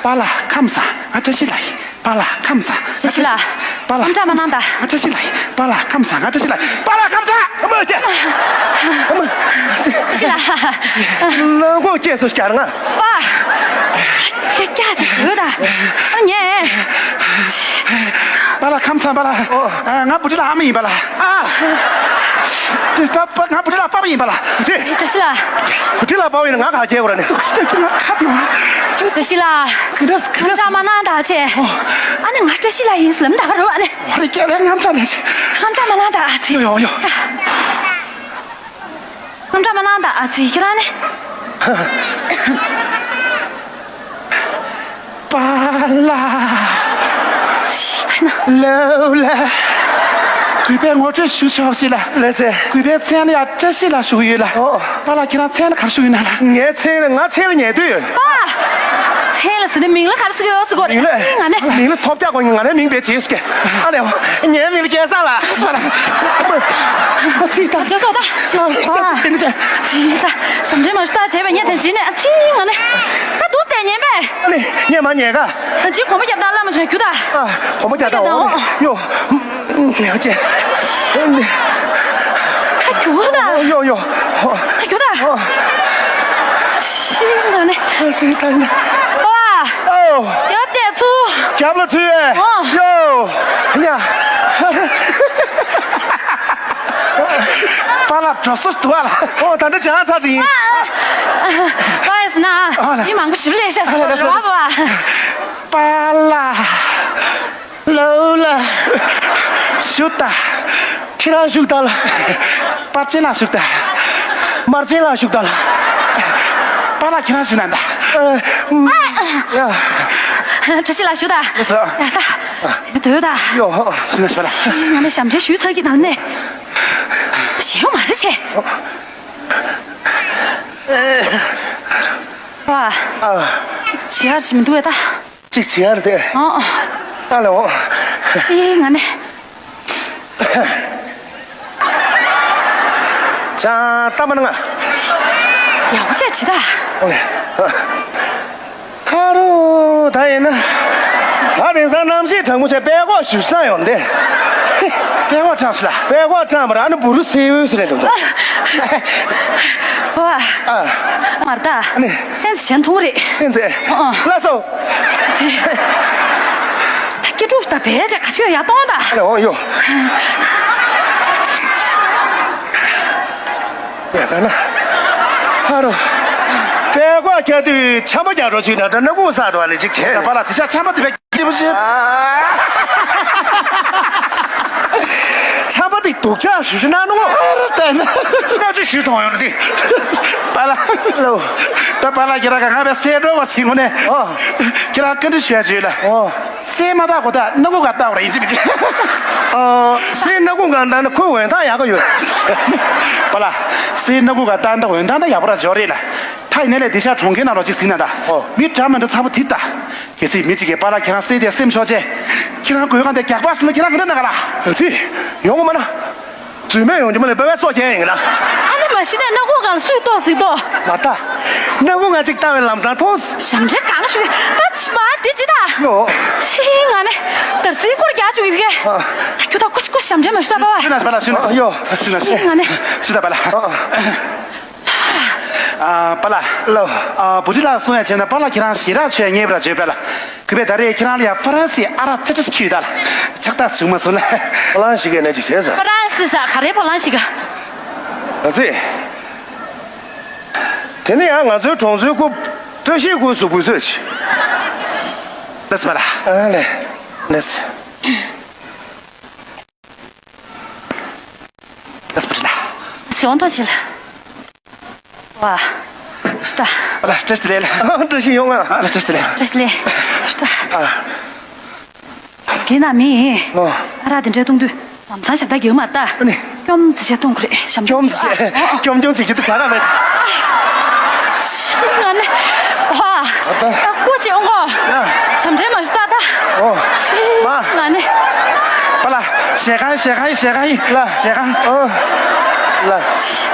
པཱ་ལགས་ཁམས་བཟང་ང་བཀྲ་ཤིས་ལགས་ཡིན། པཱ་ལགས་ཁམས་བཟང་། བཀྲ་ཤིས་ལགས། པཱ་ལགས་རྔམ་དྲག་མ་གནང་ད། ང་བཀྲ་ཤིས་ལགས་ཡིན། པཱ་ལགས་ཁམས་བཟང་ང་བཀྲ་ཤིས་ལགས་ཡིན། པཱ་ལགས་ཁམས་བཟང་། ཨ་མ་ཀྱ། ཨ་མ། བཀྲ་ཤིས་ལགས། ལག་མགོ་སྐྱེས་སོ་སྐྱར་ང་། པ། སྐྱ་ཅིག་ཡོད་ད། ཨ་ཉེ། པཱ་ལགས་ཁམས་བཟང་པཱ་ལགས། ཨོ། ཨ་ང་བུ་ཁྲིད་ལགས་ཨ་མ་ཡིན་པཱ་ལགས། ཨ། དེ་པ་པ་ང་བུ་ཁྲིད་ལགས་པཱ་པ་ཡིན་པཱ་ལགས། ཅི། བཀྲ་ཤིས་ལགས། བུ་ཁྲིད་ལགས་པཱ་པ་ཡིན་ན་ང་ག་སྐྱེ་བ་ར་ནི། བཀྲ་ཤིས་ལགས། ག་འདྲ་སྐུ་ཁམས་བཟང་མ་གནང་ད་ཅེ། ཨོ། ཨ་ནི་ང་བཀྲ་ཤིས་ལགས་ཡིན་ཟེར་ལབ་ད་ག་རེད་ཨ་ནི། ཨོ་རེད་སྐྱ་ལས་རྔམ་དྲག་ལས་ཅེ། རྔམ་དྲག་མ་གནང་ད་ཨ་ཙི། ཡོ་ཡོ་ཡོ། རྔམ་དྲག་མ་གནང་ད་ཨ་ཙི་ཁྱེད་རང་ནི། པཱ་ལགས། ལོ་ལ། གུས་པས་ངོ་སྤྲོད་ཞུ་ཆོག་ཞིག་ལ། ལགས་སེ། གུས་པའི་མཚན་ལ་ཡང་བཀྲ་ཤིས་ལགས་ཞུ་གི་ཡོད་ལ། ཨོ། པཱ་ལགས་ཁྱེད་རང་མཚན་ལ་ག་རེ་ཞུ་ཡོད་ན་ལ། ངའི་མཚན་ལ་ང་མཚན་ལ་ཉལ་དུས་ཡོད། པཱ། མཚན་ལ་ཟེར་ནས་མིང་ལ་ག་རེ་ཟེར་གི་ཡོད་ཟེར་གོ་རེད། ངས་ལས། ང་ནས། མིང་ལ་ཐོབ་རྒྱག་གོ་ང་ནས་མིང་བེད་ཅེས་ཟེར་གི། ཨ་ལས། ངའི་མིང་ལ་སྐལ་བཟང་ལགས་ཟེར་ལ། ཨ་ཙི་ད། ཅེས་སོ་ད། ཨ་ཙི་ད། ཅེས་ད། ཞབས་འདྲེན་མ་ཞུ་ད་བྱས་པ་ཉན་ཐེངས་གཅིག་ནས་ཨ་ཙི་ང་ནས། ད་འདུག་སྟེ་ཉན་པས། ཨ་ནི་ཉན་མ་ཉན་ག་ད་ཅི་གོམ་པ་རྒྱབ་ད་བླ་མ་བྱོན་རྒྱུ་ད། ཨ་གོམ་པ་རྒྱབ་ད་འོ་ནི་ཡོ། ཉག་ཅེ། ད་རྒྱུག་ད། ཡོ་ཡོ། ད་རྒྱུག་ད། ཨོ། ཤི་ང་ནི། ཨ་ཙི་ད་ཡིན། ཨོ། ཨོ། ཡོ་བལྟས་ཚུལ། རྒྱབ་ལ་ཚུལ་བས། ཨོ། ཡོ། ཉ། པཱ་ལགས་འགྲོ་སོང་འདུག་ཨ་ལ། ཨོ་ད་ལྟ་བྱང་ཚར་ཅིག་ཡིན། ཨ་ཨ། ཨ་ཨ་ཟེར་ན། ཨ་ལ། མི་མང་པོ་ཞིབ་ལས་ཤ་ཟེར་བ་རེད་བ། པཱ་ལགས། ལོ་ལ། ཞུ་ད། ཁྱེད་རང་ཞུ་ད་ལ། པར་ཆེན་ལ་ཞུ་ད། མར་ཆེན་ལ་ཞུ་ད་ལ། པཱ་ལགས་ཁྱེད་རང་ཞུ་ན་ད། ཨ། ཡ། བཀྲ་ཤིས་ལགས་ཞུ་ད། ཡ་ད། མི་འདོད་ད། ཡོ། ཞུ་ན་ཞུ་ལ། ང་ནི་ཞབས་འདྲེན་ཞུས་ཚར་གྱི་ནང་ནས། ཞེ་པོ་མ་རེད་ཆེ། བ། ཨ། ཅིག་བྱེད་ཡག་ཅིག་མི་འདུག་ཨེ་ད། ཅིག་བྱེད་ཡག་རེད་དེ། ཨོ། ཨ་ལེ་འོ། ཨེ་ང་ནི། ཅང་ལྟ་མ་ན་ང་། ཡག་པོ་བྱས་བྱེད་ད། ཨོ་ལེ། ཨ་རོ་ད་ཡིན་ན། ད་དེང་སང་གནམ་གཤིས་གྲང་མོ་བྱས་དཔྲལ་ཀོག་ཞུ་ས་ཡོང་དེ། དཔྲལ་ཀོག་གྲང་སོང་ལ། དཔྲལ་ཀོག་གྲང་བ་ར་ནི་བུ་རུ་སེའུ་ཟེར་ནས་འདུག་ད། བ། ཨ། མར་ད། ཨ་ནི། ཏན་ཙི་གཞན་མཐོང་རེད། ཏན་ཙི། ཨ། ལགས་སོ། ཙི། ད་སྐྱིད་སྡུག་ད་བས་ཅག་ག་ཚོད་ཡག་གཏོང་ད། ཨ་ལེ་འོ་ཡོ། ཡ་ག་ན། ཧ་རོ། དཔྲལ་ཀོག་ཁྱེར་དུས་ཆམ་པ་རྒྱག་འགྲོ་ཅིག་ན་ད་ནག་ཁུང་ས་འགྲོ་བ་ལས་ཅིག་བྱས། ད་པ་ལ་དེ་ཤ་ཆམ་པ་དེ་བས་སྐྱིད་པོ་ཞིག་ཁྲམ་པ་དེ་སྡུག་ཅག་ཞུ་ཞུ་གནང་ནོ། ཨ་ར་ལྟ་ན། ང་ཚོས་ཞུ་ཐོང་ཡོང་ནི་དེ། པཱ་ལགས། ལོ། ད་པཱ་ལགས་ཁྱེད་རང་ག་ང་བའི་སེ་འགྲོ་བ་ཚིག་ངོ་ནས། ཨོ། ཁྱེད་རང་བཀའ་འདྲི་ཞུ་ཡ་བྱོས་ལ། ཨོ། སེ་མ་བཏགས་གོ་ད་སྣ་ཁུག་ག་བཏགས་པ་རེད་ཡིན་གཅིག་མིན་གཅིག་ཨོ། སེ་སྣ་ཁུག་ག་བཏགས་ན་ཁོའི་འོད་མདངས་ཡག་ག་ཡོད། པཱ་ལགས། སེ་སྣ་ཁུག་ག་བཏགས་ན་འོད་མདངས་ད་ཡག་པོ་ར་འཇོག་རེད་ལ། ད་ཡིན་ནའི་ལས་འདི་ཤ་གྲོང་ཁྱེར་ནང་ལོགས་གཅིག་ཟིན་ན་ད། ཨོ། མི་འདྲ་མི་འདྲ་ཚ་པོ་དེ་ད། གལ་སྲིད་མི་གཅིག་གིས་པཱ་ལགས་ཁྱེད་རང་སེ་དེ་སེམས་ཆོག་ཅེས། ཁྱེད་རང་གོས་ཁང་དེ་རྒྱག་པ་སོང་ན་ཁྱེད་རང་ག་འདྲ་གནང་ག་ལ། གལ་སྲིད་ཡོང་གི་མ་ན། རྫུན་མས་ཡོང་རྒྱུ་མ་ལས་པ་བའི་སྲོག་སྐྱེལ་ཡིན་གི་ན། ཨ་ནི་མ་གཞི་ནས་སྣ་ཁུག་སྒང་སུས་གཏོར་ཟིག་གཏོར། མ་ལྟ། སྣ་ཁུག་ང་གཅིག་བཏང་བའི་ལམ་སང་མཐོང་། ཞབས་འདྲེན་གང་ཞུ། ད་ཕྱི་མ་དེ་ཅི་ད། ཡོ། ཕྱི་ང་ནི་དར་སིའི་སྐོར་རྒྱག་བཅུག་ཡིན་གི། ཨ། ད་ཁྱོད་ད་ཀུ་ཤི་ཀུ་ཤི་ཞབས་འདྲེན་མ་ཞུ་ད་པ་བ། ཤི་ན་ཤི་པ་ལ་ཤི་ན། ཨ། ཡོ། ཤི་ན་ཤི། ཕྱི་ང་ནི། ཤི་ད་པ་ལ། ཨ། ཨ། ཨ། པཱ་ལགས། ལོ། ཨ། བུ་ཁྲིད་ལགས་གསུང་ཡ་བྱས་ན་པཱ་ལགས་ཁྱེད་རང་ཞེ་དྲག་ཆོས་ཉེས་པ་ར་བརྗོད་པས་ལ། གུས་པས་ད་རེས་ཁྱེད་རང་ལ་ཡ་ཧྥ་རན་སིའི་ཨ་རག་ཚེ་ཁྲི་ཞིག་ཁྱུས་ད་ལ། ཆགས་སྡང་བྱུང་མ་སོང་ལ། ཧྥ་རན་སི་གི་ནས་ཅིག་བྱས་ས། ཧྥ་རན་སི་ས་ག་རེ་ཧྥ་རན་སི་ག། ཨ་ཙི། དེ་ནས་ཡང་ང་ཚོའི་གྲོང་ཚོའི་སྐུ་བཀྲ་ཤིས་སྐུ་སུ་འབུལ་ཚོད་ཆེ། ལགས་སོ་པཱ་ལགས། ཨ་ལེ། ལགས་སོ། ལགས་སོ་བུ་ཁྲིད་ལགས། ཟོང་ཐོ་ཆེ་ལ། ཝ། ཧྲི་ཏ། ཨ་ལ་བཀྲ་ཤིས་བདེ་ལེགས། བཀྲ་ཤིས་ཡོང་ང་། ཨ་ལ་བཀྲ་ཤིས་བདེ་ལེགས། བཀྲ་ཤིས་བདེ་ལེགས། ཧྲི་ཏ། ཨ། དེ་ན་མི། ཨོ། ཨ་རག་དེ་འདྲའི་བཏུང་དུས་ལམ་སང་ཞབས་བརྡ་རྒྱག་མ་རེད་ད། ཨ་ནི། སྐྱོམ་ཙི་བྱས་གཏོང་དགོས་རེད། ཞབས་སྐྱོམ་ཙི་བྱས། ཨོ། སྐྱོམ་སྐྱོམ་ཙི་བྱས་དུས་དྲག་ག་མེད། ང་ནི། ཧ། ཨ་ད། ཨ་ཀོ་ཅི་ཨོང་གོ། ཡ། ཞབས་འདྲེན་མ་ཞུ་ད་ད། ཨོ། མ། ང་ནི། པཱ་ལགས། ཞལ་ཁང་ཞལ་ཁང་ཞལ་ཁང་ཡིན། ལ། ཞལ་ཁང་། ཨོ། ལ།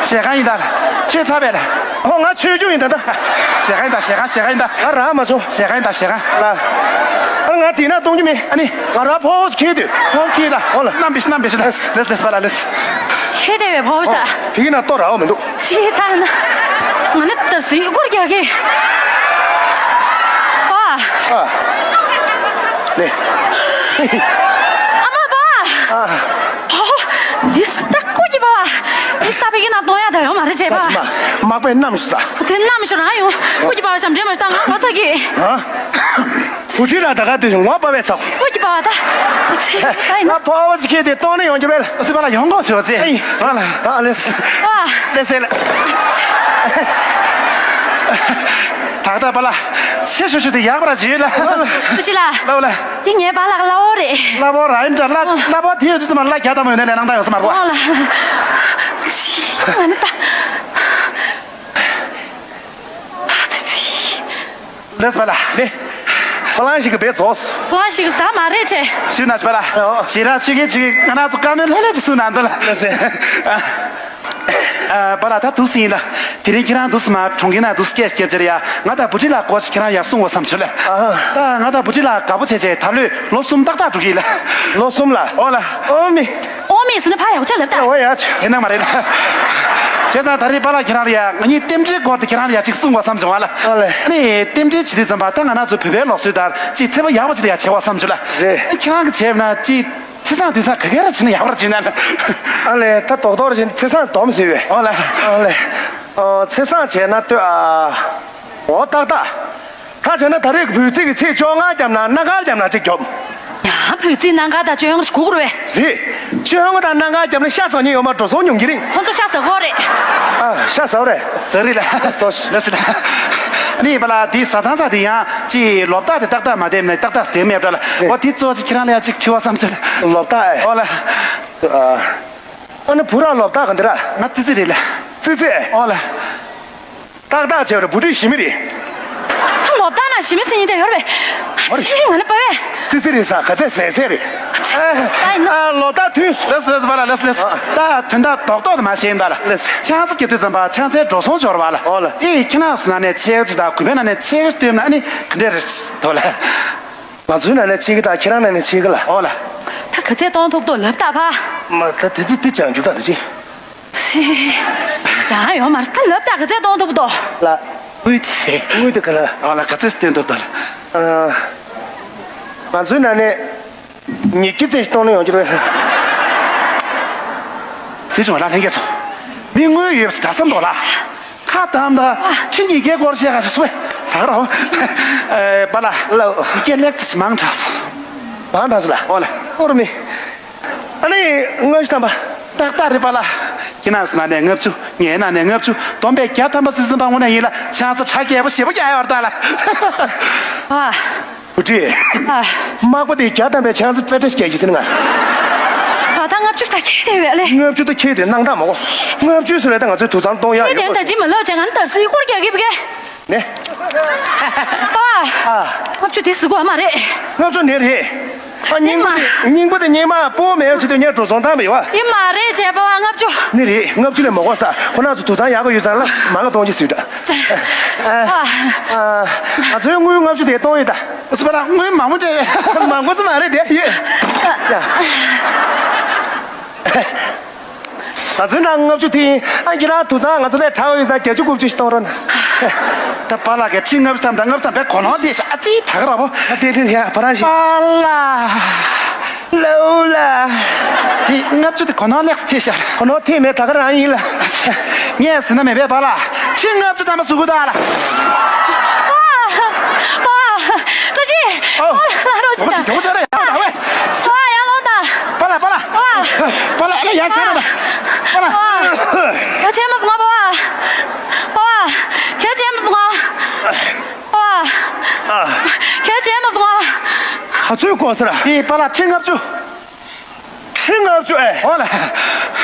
ཞལ་ཁང་ཡིན་ད། ཁྱོད་ཚར་བས་ལ། ཨོ་ང་ཆོས་རྒྱུ་ཡིན་ད་ད། ཞལ་ཁང་ཡིན་ད། ཞལ་ཁང་ཞལ་ཁང་ཡིན་ད། ང་རག་མ་སོང་། ཞལ་ཁང་ཡིན་ད། ཞལ་ཁང་། ལ། ཨ་ང་དེ་ན་གཏོང་རྒྱུ་མེད། ཨ་ནི། ང་རག་ཕོ་བོ་ཁྱེར་དུས། ཕོ་བོ་ཁྱེར་ལ། ཨོ་ལ། ནམ་བིས་ནམ་བིས་ལེས་ལེས་པཱ་ལགས་ལེས། ཁྱེར་དེ་བས་ཕོ་བོ་ད། དེ་ན་ལྟོ་རག་མི་འདུག་ཅི་ལྟར་ན། ང་ནི་ད་གཟིགས་སྐོར་རྒྱག་གི། ཨ། ཨ། ནས། ཨ་མ་པ། ཨ། ཨོ། འདི་སྟག་ཀུ་ཀྱི་པ་བ། འདི་སྟག་པའི་ནང་གཏོང་ཡ་ད་ཡོད་མ་རེད་ཅེས་པ། ས་ཆི་མ། མག་པའི་གནམ་ཞིག་ས། ཚེ་གནམ་ཞིག་རང་ཡོང་། ཀུ་ཀྱི་པ་བ་ཞབས་འདྲེན་མ་ཞིག་ད་ང་ངོ་ཚ་གི། ཧ། བུ་ཁྲིད་ར་ད་ག་དུས་ངོ་པ་བས་ཚ། ཀུ་ཀྱི་པ་བ་ད། ཚེ་ད་ཡིན་ན། ང་ཕོ་བ་ཅིག་ཁྱེར་ཏེ་གཏོང་ནས་ཡོང་རྒྱུ་བས། སི་པ་ལ་ཡོང་གོ་ཆོག་ཚེ། ཨེ། ང་ལ། ཨ་ལེས། ཨ། ལེས་ཟེར་ལ། ད་ལྟ་པ་ལ། ཆེ་ཤོས་ཤོས་དེ་ཡག་པར་བྱོས་ལ། བུ་ཁྲིད་ལགས། ལ་ལ། འདི་ངའི་པཱ་ལགས་གླ་བོ་རེད། གླ་བོ་ར་ཡིན་འདྲ་གླ་གླ་བོ་དེ་ཡོད་དུས་ཙམ་པ་གླ་རྒྱག་ཐབས་མ་ཡོད་ནའི་ལས་གནང་སྟངས་ཡོད་ས་མ་རེད་པ། ཨོ་ལ། ང་ནི་ད། ལགས་སོ་པ་ལགས། ལེ། ཧྥ་ལང་ཞིག་གི་བེད་རྫོགས། ཧྥ་ལང་ཞིག་གི་ཟ་མ་རེད་ཆེ། ཞུ་ན་ཆེ་པ་ལགས། ཨོ། ཞེ་དྲག་ཆེ་གེ་ཆེ་གེ་ང་རང་ཚོ་བཀའ་མོལ་ལྷོད་ལྷོད་ཅིག་གསུང་ན་འདོད་ལ། ལགས་སེ། ཨ། པ་ལགས་ད་འདུག་སེ་ཡིན་ལ། དེ་རིང་ཁྱེད་རང་འདུག་སེ་མ་གྲོང་ཁྱེར་ན་འདུག་སེ་སྐད་སྐྱབས་ཅེར་ཡ། ང་དང་བུ་ཁྲིད་ལགས་སྐོར་ཅིག་ཁྱེད་རང་ཡ་གསུང་བ་བསམ་བྱུང་ལ། ཨ། ད་ང་དང་བུ་ཁྲིད་ལགས་དགའ་པོ་བྱས་བྱས་ད་ལོས་ལོ་གསུམ་ཏག་ཏག་འགྲོ་གི་ཡིན་ལ། ལོ་གསུམ་ལ། ཨོ་ལ། ཨོ་མི། ཨོ་མི་ཟེར་ན་ཕར་ཡག་ཆ་ལབ་ད། ཨོ་ཡ་ཆ། དེ་ནང་མ་རེད་ལ། བྱས་ཙང་ད་རེས་པ་ལགས་ཁྱེད་རང་ལ་ཡ་ང་གཉིས་རྟེན་འབྲེལ་སྐོར་དུ་ཁྱེད་རང་ལ་ཡ་ཅིག་གསུང་བ་བསམ་བྱུང་བ་ལ། ཨ་ལེ། ཨ་ནི་རྟེན་འབྲེལ་བྱེད་དུས་ཙམ་པ་ད་ང་རང་ཚོ་བོད་པའི་ལུགས་སྲོལ་ལྟར་ཅིག་ཚེ་བ་ཡག་པོ་ཅིག་ལ་ཡ་བྱེད་པ་བསམ་བྱུང་ལ། རེད། ཁྱེད་རང་གིས་བྱས་ན་ཅིག་ཚེས་བཟང་དུས་བཟང་ག་གེ་ར་བྱས་ན་ཡག་པོ་ར་བྱས་ན་ལ། ཨ་ལེ། ད་རྡོག་རྡོག་ར་བྱས་ན་ཚེས་བཟང་སྡོམ་ཟེར་བས། ཨོ་ལ། ཨ་ལེ། ཨོ་ཚེས་བཟང་བྱས་ན་ལྟོས་ཨ། འོ་ཏག་ཏག་ད་བྱས་ན་ད་རེས་ཀྱི་བོད་ཚིག་གི་ཚེས་བཅོ་ལྔ་བརྒྱབ་ན་གནའ་མཁར་བརྒྱབ་ན་གཅིག་རྒྱོབ། ཡང་བོད་ཚིག་གནའ་མཁར་དང་བཅོ་ལྔ་གུག་རེད། རེད། བཅོ་ལྔ་དང་གནའ་མཁར་བརྒྱབ་ན་ཤ་ཟ་མཁན་ཡོད་མ་འགྲོ་སོང་ཉུང་གི་རིང་། ཁོ་ཚོ་ཤ་ཟ་གོ་རེད། ཨ་ཤ་ཟ་རེད། ཟ་རེད་ལ། ཟ་ལ་ཟ་ལ། ནི་པ་ལ་དེ་ཟ་ཚང་ས་དེ་ཡང་ཅི་ལོབ་རྟགས་དེ་ཏག་ཏག་མ་བསྡད་ན་ཏག་ཏག་བསྡད་མེད་པ་ལ། རེད། འོ་དེ་གཙོ་ཆེ་ཁྱེད་རང་ལ་ཡང་ཅིག་དྲི་བ་བསམ་ཚུལ། ལོབ་རྟགས་ཨེ། ཨོ་ལ། ཨ། ཨ་ནི་བུ་ར་ལོབ་རྟགས་ག་འདི་ར། ང་ཙི་ཙི་རེད་ལ། ཙི་ཙི་ཨེ། ཨོ་ལ། ཏག་ཏག་བྱས་པ་རེད། བུ་ཁྲིད་ཞི་མི་རེད། ད་ལོབ་རྟགས་ན་ཞི་མི་ཟེར་མཁན་དེ་ཡོད་རེད་པས། ཨ་རེ། ང་ནི་པ་བས། ཙི་ཙི་རེད་ས་ག་ཚད་ཟས་ཟས་རེད། ཨ་ཡིན་ན། ཨ་ལོབ་རྟགས་དུས། ལགས་སོ་ལགས་སོ་པ་ལགས་ལགས་སོ་ལགས་སོ། ད་དོན་དག་རྡོག་རྡོག་དེ་མ་བཤད་ཡིན་ད་ལ། ལགས་སོ། ཆང་ས་རྒྱབ་དུས་ཙམ་པ་ཆང་སའི་འགྲོ་སོང་འབྱོར་བ་ལ། ཨོ་ལ། དེ་ཁྱེད་རང་ཚོ་ནང་ནས་ཆེ་ག་ཅིག་དང་གུས་པའི་ནང་ནས་ཆེ་ག་སྟོན་ན་ཨ་ནི་ག་འདྲས་རེད་དོ་ལ། ང་ཚོའི་ནང་ནས་ཆེ་གི་དང་ཁྱེད་རང་ནང་ནས་ཆེ་གི་ལ། ཨོ་ལ། ད་ག་ཚད་གཏོང་ཐུབ་དོ་ལབ་ད་ཕ། མ་ད་དེ་དེ་དེ་ཅང་རྒྱུ་ད་དེ་ཅི། ཚེ། ཅང་ཡོང་མ་རེད་ད་ལབ་ད་ག་ཚད་གཏོང་ཐུབ་དོ། ལ། དངུལ་དེ་ཟེ། དངུལ་དེ་ག་ལ། ཨོ་ལ་ག་ཚད་སྟོན་ཐུབ་དོ་ལ། ཨ། ང་ཚོའི་ནང་ནས་ཉིས་བརྒྱ་ཙམ་ཞིག་གཏོང་ན་ཡོང་རྒྱུ་རེད། ཟེར་བྱུང་བ་ལ་ལྷན་རྒྱས་ཚོ། མི་དངུལ་ཡོད་པ་ཞིག་གྲྭ་ས་འདུག་ལ། ཁ་དམ་ད་ཁྱི་གཉིས་ཀའི་སྐོར་བཤད་ག་ཞིག་སུ་བས་ད་ག་རོ། ཨེ་པ་ལ། ལ། ཡི་གེ་ལེགས་ཙི་ཞིག་མང་དྲགས་སོ། མང་དྲགས་སོ་ལ། ཨོ་ལ། ཨོ་རུ་མི། ཨ་ནི་ལྔ་བཅུ་ཐམ་པ། ཏག་ཏག་རེད་པ་ལགས། ཁྱེད་རྣམས་ནང་ནས་ལྔ་བཅུ། ངའི་ནང་ནས་ལྔ་བཅུ། བསྡོམས་པས་བརྒྱ་ཐམ་པ་ཚུད་ཟིན་པ་དངོས་གནས་ཡིན་ལ། ཆང་ས་ཁྲག་རྒྱས་པོ་ཞེ་པོ་རྒྱག་ཡོད་རེད་ད་ལགས། ཨ། བུ་ཁྲིད། ཨ། མག་པ་དེ་བརྒྱ་ཐམ་པའི་ཆང་ས་རྩེ་ཁྲ་ཞིག་རྒྱག་གི་ཟིན་ང་། ཨ། ད་ལྔ་བཅུ་ད་ཁྱེད་དེ་བས་ལེ། ལྔ་བཅུ་ད་ཁྱེད་དེ་སྣང་དག་མོ། ལྔ་བཅུ་ཟེར་བས་ད་ང་ཚོའི་དུད་ཚང་གཏོང་ཡག་ཡོད་དེ་ད་ཇི་མ་ལོ་ཅང་ང་ནི་དར་སི་སྐོར་རྒྱག་གི་བ་གས། ནས། ཨ། ཨ། ལྔ་བཅུ་དེ་ཟུག་གོ་མ་རེད། ལྔ་བཅུ་ནི་རེད། ཨ། རྙིང་པ་དེ་རྙིང་པ་དེ་རྙིང་མ་སྤོ་མེད་ཆེད་དུ་ངས་འགྲོ་སོང་བཏང་བ་ཡོད་བ། ཡིན་མ་རེད་བྱས་པ་བ་ལྔ་བཅུ། ནི་རེད། ལྔ་བཅུ་ལས་མ་གོ་ས། ཁོ་རང་ཚོ་དུད་ཚང་ཡག་པོ་ཡོད་ཙང་ལ་མ་ག་གཏོང་གི་སུས་འདྲ། ཨ། ཨ། ང་ཚོའི་དངུལ་ལྔ་བཅུ་དེ་གཏོང་ཡོད་ད། ཨུ་ཚུགས་པ་ལ་དངུལ་མང་པོ་སྤྲད། མང་པོ་ས་མ་རེད་དེ་ཡོད། ཡ། ང་ཚོའི་ནང་ལྔ་བཅུ་དེ་ཡིན། ཨ། ཁྱེད་རང་དུད་ཚང་ང་ཚོ་ལས་དྲག་ཡོད་ཙང་བརྒྱད་ཅུ་དགུ་བཅུ་ཞིག་གཏོང་རོགས་གནང་། ད་པཱ་ལགས་ཀྱིས་ཁྲི་ལྔ་བཅུ་ཐམ་དང་ལྔ་བཅུ་ཐམ་པའི་གོ་ནོར་དེ་ཤ་ཚིག་ད་ག་ར་བོ། ཨ། དེ་དེ་ཡ་བ་རང་ཞིག་པཱ་ལགས། ལོ་ལགས། དེ་ལྔ་བཅུ་དེ་གོ་ནོར་ལེགས་ཐེབས་ཤག་གོ་ནོར་ཐེབས་མེད། ད་ག་རང་ཡིན་ལ། ངས་ཟིན་ན་མེད་པས་པཱ་ལགས། ཁྲི་ལྔ་བཅུ་ཐམ་པ་ཟུག་གུ་ད་ལ། པཱ། པཱ། བཀྲ་ཤིས། ཨོ། པཱ་ལགས་རོགས་བྱེད་དང་། ཨོ། ཡང་ལོང་དང་། པཱ་ལགས། པཱ་ལགས། པཱ་ལགས། ཨ་ལ་ཡ་ཤ་ན་པ། པཱ་ལགས། ཨ། ཁྱོད་བྱས་མ་སོང་ང་། པཱ་ལགས། པཱ་ལགས། ཁྱོད་བྱས་མ་སོང་ང་། པཱ་ལགས། ཨ། ཁྱོད་བྱས་མ་སོང་ང་། ག་ཚོད་དགོས་ཟེར། ཨེ། པཱ་ལགས། ཁྲི་ལྔ་བཅུ། ཁྲི་ལྔ་བཅུ་ཨེ། ཨོ་ལ།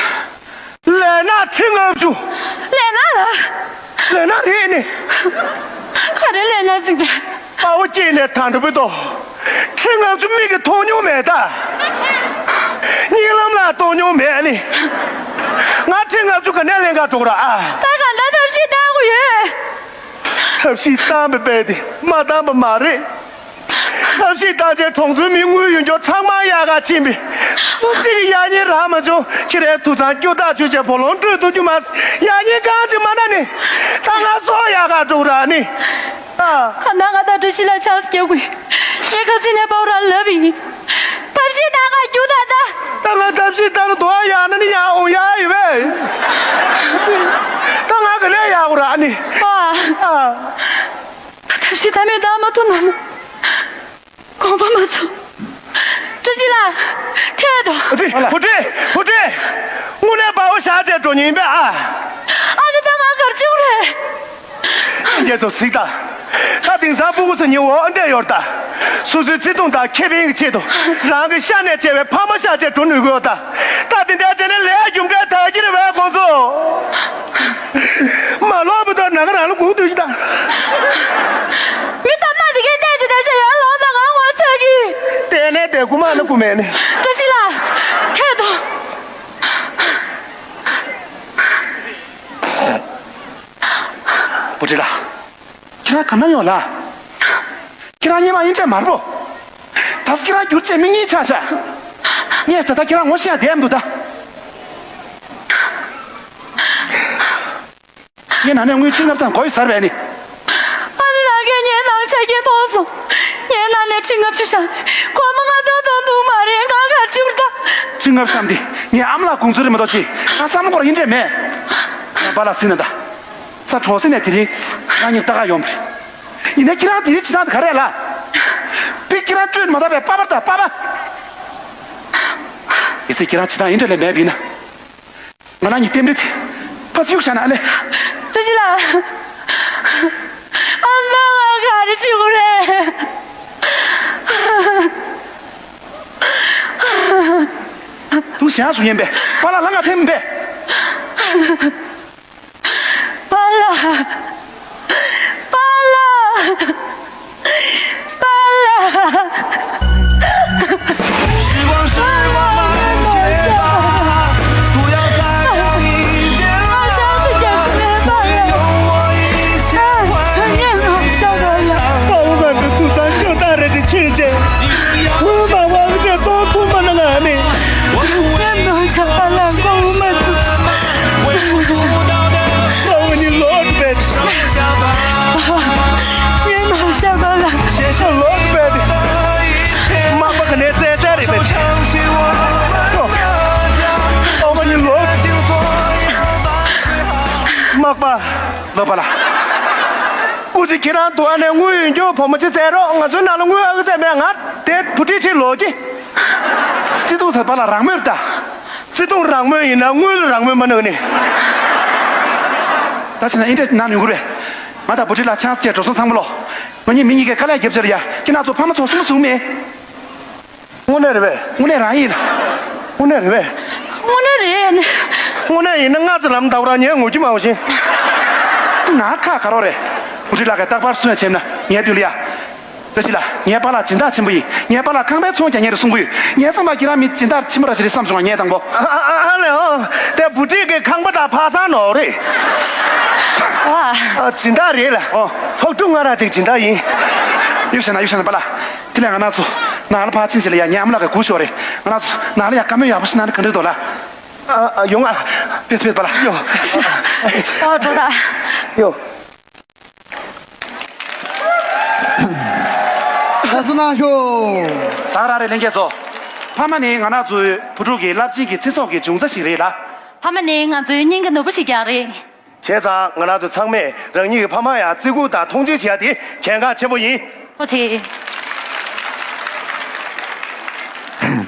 ལས་ན་ཁྲི་ལྔ་བཅུ། ལས་ན་ལ། ལས་ན་རེད་ནི། ག་རེ་ལས་ན་ཟིན་རེད། དཔའ་བོ་སྐྱེས་ནས་ད་འགྲོ་བུ་དོ། ཁྲི་ལྔ་བཅུ་མིག་གིས་མཐོང་མྱོང་མེད་ད། གཉིད་ལམ་ལ་གཏོང་མྱོང་མེད་ནི། ང་ཁྲི་ལྔ་བཅུ་ག་ནས་ལེན་ག་འགྲོ་གི་ར་ཨ། ད་ག་འདྲ་ཐབས་ཤེས་བཏང་དགོས་ཡོད། ཐབས་ཤེས་བཏང་བའི་དཔེ་དེ་མ་བཏང་བ་མ་རེད། ཐབས་ཤེས་བཏང་བྱས་གྲོང་ཚོའི་མི་དངུལ་ཡོད་མཁན་ཚང་མ་གཡར་ག་ཕྱིན་པས། སུ་གཅིག་གིས་གཡར་སྙིང་རག་མ་བྱུང་། ཁྱེད་རའི་དུད་ཚང་སྐྱོ་ཐག་ཆོད་བྱས་བུ་ལོན་སྤྲོད་ཐུབ་རྒྱུ་མ་ཟད། གཡར་སྙིང་གང་ཅི་མ་གནང་ནི། ད་ང་སྲོག་གཡར་ག་འགྲོ་ར་ནི། ཨ། ག་ན་ང་དང་བཀྲ་ཤིས་ལགས་ཆགས་སུ་སྐྱེ་དགོས། ངས་ཁ་སང་ནས་པཱ་ལགས་ལབ་ཡིན། ཐབས་ཤེས་གནང་ག་རྒྱུགས་ད་ད། ད་ང་ཐབས་ཤེས་བཏང་དུ་གཡར་ན་ནི་ཡང་འོང་ཡག་ཡོད་པས། ད་ང་ག་ནས་གཡར་དགོས་ར་ནི། ཨ། ཨ། ཐབས་ཤེས་ད་མེད་ད་མ་ཐུབ་ན་ན། དགོངས་པ་མ་ཚོམ། བཀྲ་ཤིས་ལགས། ཐད་དོ། ཨ་ཙི། བུ་ཁྲིད། བུ་ཁྲིད། དངོས་གནས་དཔའ་བོ་ཞག་བཅད་འགྲོ་མཁན་ཡིན་པས་ཨ། ཨ་ནི་ད་ང་གར་ཅིག་རེད། རྒྱལ་ཚོ་གཟིགས་དང་། ད་དེང་སང་ཕྲུ་གུ་ཚོ་ཉིན་འོ་འདས་ཡོད་ད། སོ་སོའི་བརྩེ་དུང་དང་ཁེ་ཕན་གྱི་ཆེད་དུ་རང་གི་ཤ་ནས་བཅད་པའི་ཕ་མ་ཤ་བཅད་འགྲོ་ནུས་ཀྱི་ཡོད་ད། ད་དེ་འདྲ་བྱས་ནས་ལས་རྒྱུ་འབྲས་དར་གྱི་རེད་པས་ཁོང་ཚོ། མ་ལོག་པ་དང་ན་ག་རང་ལ་སྒུག་སྡོད་ཀྱི་ད། མི་ཐ་མ་དེ་གའི་བལྟས་ཀྱི་ད་ཤ་ཡར་ལོག་ད་ང་ངོ་ཚ་གི། བལྟས་ནས་བལྟས་རྐུ་མ་ན་རྐུ་མེད་ནི། བཀྲ་ཤིས་ལགས། ཐད་དོ། བུ་ཁྲིད་ལགས། ཁྱེད་རང་ག་ན་ཡོད་ལགས། ཁྱེད་རང་སྔོན་མ་ཡིན་འདྲ་མ་རེད་པོ། ད་ས་ཁྱེད་རང་འགྱུར་བྱས་མི་གཉིས་ཆགས་ཤག་ངས་ད་ལྟ་ཁྱེད་རང་ངོ་ཤེས་ཡ་བསྡད་མི་འདུག་ད། ངས་ནང་ནས་དངུལ་ཁྲི་ལྔ་བཅུ་ཙམ་དགོས་ཡོད་ཟེར་བས་ནི། ཨ་ནི་ལགས་ཀྱིས་ངའི་ནང་ཆ་རྐྱེན་མཐོང་སོང་། ངའི་ནང་ནས་ཁྲི་ལྔ་བཅུ་བཞག་ནས་སྒོར་མོ་ལྔ་སྟོང་གཏོང་ཐུབ་མ་རེད། ང་ག་རེ་བྱེད་དགོས་རེད་ད། ཁྲི་ལྔ་བཅུ་ཙམ་དེ་ངའི་ཨ་མ་ལགས་དགོངས་ཚུལ་རེད་མ་གཏོགས་ཅི། ང་བསམ་བློ་འཁོར་ཡིན་འདྲ་མེད། ང་པཱ་ལགས་ཟིན་ན་ད། ས་གྲོགས་ཟིན་ནས་དེ་རིང་ང་གཉིས་ལྟ་ག་ཡོང་བ་རེད། ཡིན་ནའི་ཁྱེད་རང་དེ་རིང་བྱེད་སྟངས་དེ་ག་རེ་ལགས། པིག་ཁྱེད་རང་སྤྲོད་མ་ཐག་པའི་པཱ་པར་ད་པཱ་པ། ཡིན་ཟེར་ཁྱེད་རང་བྱེད་སྟངས་ཡིན་འདྲ་ལས་མེད་པ་ཡིན་ན། ང་རང་གཉིས་རྟེན་འབྲེལ་དེ་ཕར་ཚུགས་བཞག་ན་ཨ་ལེ། བཀྲ་ཤིས་ལགས། ཨ་མ་ང་ག་རེ་བྱེད་དགོས་རེད། དུ་ཞང་སུ་ཡིན་པས་པཱ་ལགས་ལ་ང་ཐེམ་པས། པཱ་ལགས། པཱ་ལགས། པཱ་ལགས། ངའི་ནང་ཤ་པ་ལ་མགོ་བོ་མ་ཚུགས། ངའི་ནང་ཤ་པ་ལ་ཤ་ལོག་པས། མག་པ་ག་ནས་བཙལ་བཙལ་རེད་པས། ཨོ་མ་ནི་ལོག་མག་པ། ལོག་པ་ལ། ཨུ་ཅི་ཁྱེད་རང་དུ་བ་ནས་དངུལ་ཡོད་རྒྱུ་བུ་མོ་ཅི་བཙལ་རོགས། ང་ཚོའི་ནང་ལ་དངུལ་ཨ་ཁུ་བཙལ་མེད། ང་དེ་བུ་ཁྲིད་ཁྲིད་ལོག་གི། བརྩེ་དུང་ཟེར་པ་ལ་རང་མོས་ད། བརྩེ་དུང་རང་མོས་ཡིན་ན་དངུལ་རང་མོས་མ་གནང་ནི། ད་བྱས་ན་ཨིན་འདྲ་ན་ནུས་ཁུར་རེད། ང་དང་བུ་ཁྲིད་ལ་ཆང་ས་བཅད་འགྲོ་སོང་ཚང་མ་ལོ། ང་གཉིས་མི་གཉིས་ཀས་དཀའ་ལས་རྒྱབ་ཕྱིར་ཡ། ཁྱེད་རྣམ་ཚོ་ཕ་མ་ཚོ་སུ་མ་བཟུང་མེད། དངོས་གནས་རེད་པས། དངོས་གནས་རང་ཡིན་ལ། དངོས་གནས་རེད་པས། དངོས་གནས་རེད། དངོས་གནས་ཡིན་ན་སྔ་ཙམ་ལམ་ལྟ་བ་རང་ཉན་ངོ་རྒྱུ་མ་བ་བཞིན། ང་ཁ་ག་རོགས་རེད། བུ་ཁྲིད་ལགས་ཀྱིས་རྟག་པར་གསུང་ཡ་བྱས་ན་ངའི་མདུན་ལ་ཡ། བཀྲ་ཤིས་ལགས་ངའི་པཱ་ལགས་སྦྱིན་བདག་ཆེན་པོ་ཡིན། ངའི་པཱ་ལགས་ཁང་པའི་ཚོང་རྒྱག་མཁན་རེད་གསུང་གི་ཡོད། ངས་བསམ་པ་ཁྱེད་རང་མི་སྦྱིན་བདག་ཆེན་པོ་ར་ཞིག་རེད་བསམ་བྱུང་བ་ངས་དང་པོ། ཨ་ཨ་ཨ་ལེ་ཨོ། དེ་བུ་ཁྲིད་ཀྱི་ཁང་པ་དང་ཕ་ཚང་ནོར་རེད། ཨ་སྦྱིན་བདག་རེད་ལ། ཨོ། ཕག་ཕྲུག་ང་རང་ཅིག་སྦྱིན་བདག་ཡིན། གཡུག་བཞག་ན་གཡུག་བཞག་ན་པཱ་ལགས། དེ་ལས་ང་རང་ཚོ་ནང་ལ་ཕར་ཕྱིན་བྱས་ལ་ཡ་ངའི་ཨ་མ་ལགས་ཀྱི་སྒུག་ཤོག་རེད། ང་རང་ཚོ་ནང་ལ་ཡ་བཀའ་མོལ་ཡག་པོ་ཞིག་གནང་ན་ག་འདྲ་འདུག་ལ། ཨ་ཨ་ཡོང་ཨ། ཕེབས་ཕེབས་པཱ་ལགས། ཡོ། ཨོ་འགྲོ་ད། ཡོ། བཀའ་ཟུར་གནང་ཤོག་ད་ར་རེ་ལྷན་རྒྱས་ཚོ། ཕ་མ་ནི་ང་རང་ཚོའི་བུ་ཕྲུག་གི་རླབས་ཆེན་གྱི་ཚེ་སྲོག་གི་འབྱུང་རྩ་ཞིག་རེད་ལ། ཕ་མ་ནི་ང་ཚོའི་སྙིང་གི་ནོར་བུ་ཞིག་ཀྱང་རེད། བྱས་ཙང་ང་རང་ཚོ་ཚང་མས་རང་ཉིད་ཀྱི་ཕ་མ་ཡང་བརྩི་བཀུར་དང་མཐོང་ཆེན་བྱེད་ཡ་དེ་གལ་འགངས་ཆེན་པོ་ཡིན། ཐུགས་རྗེ་ཆེ།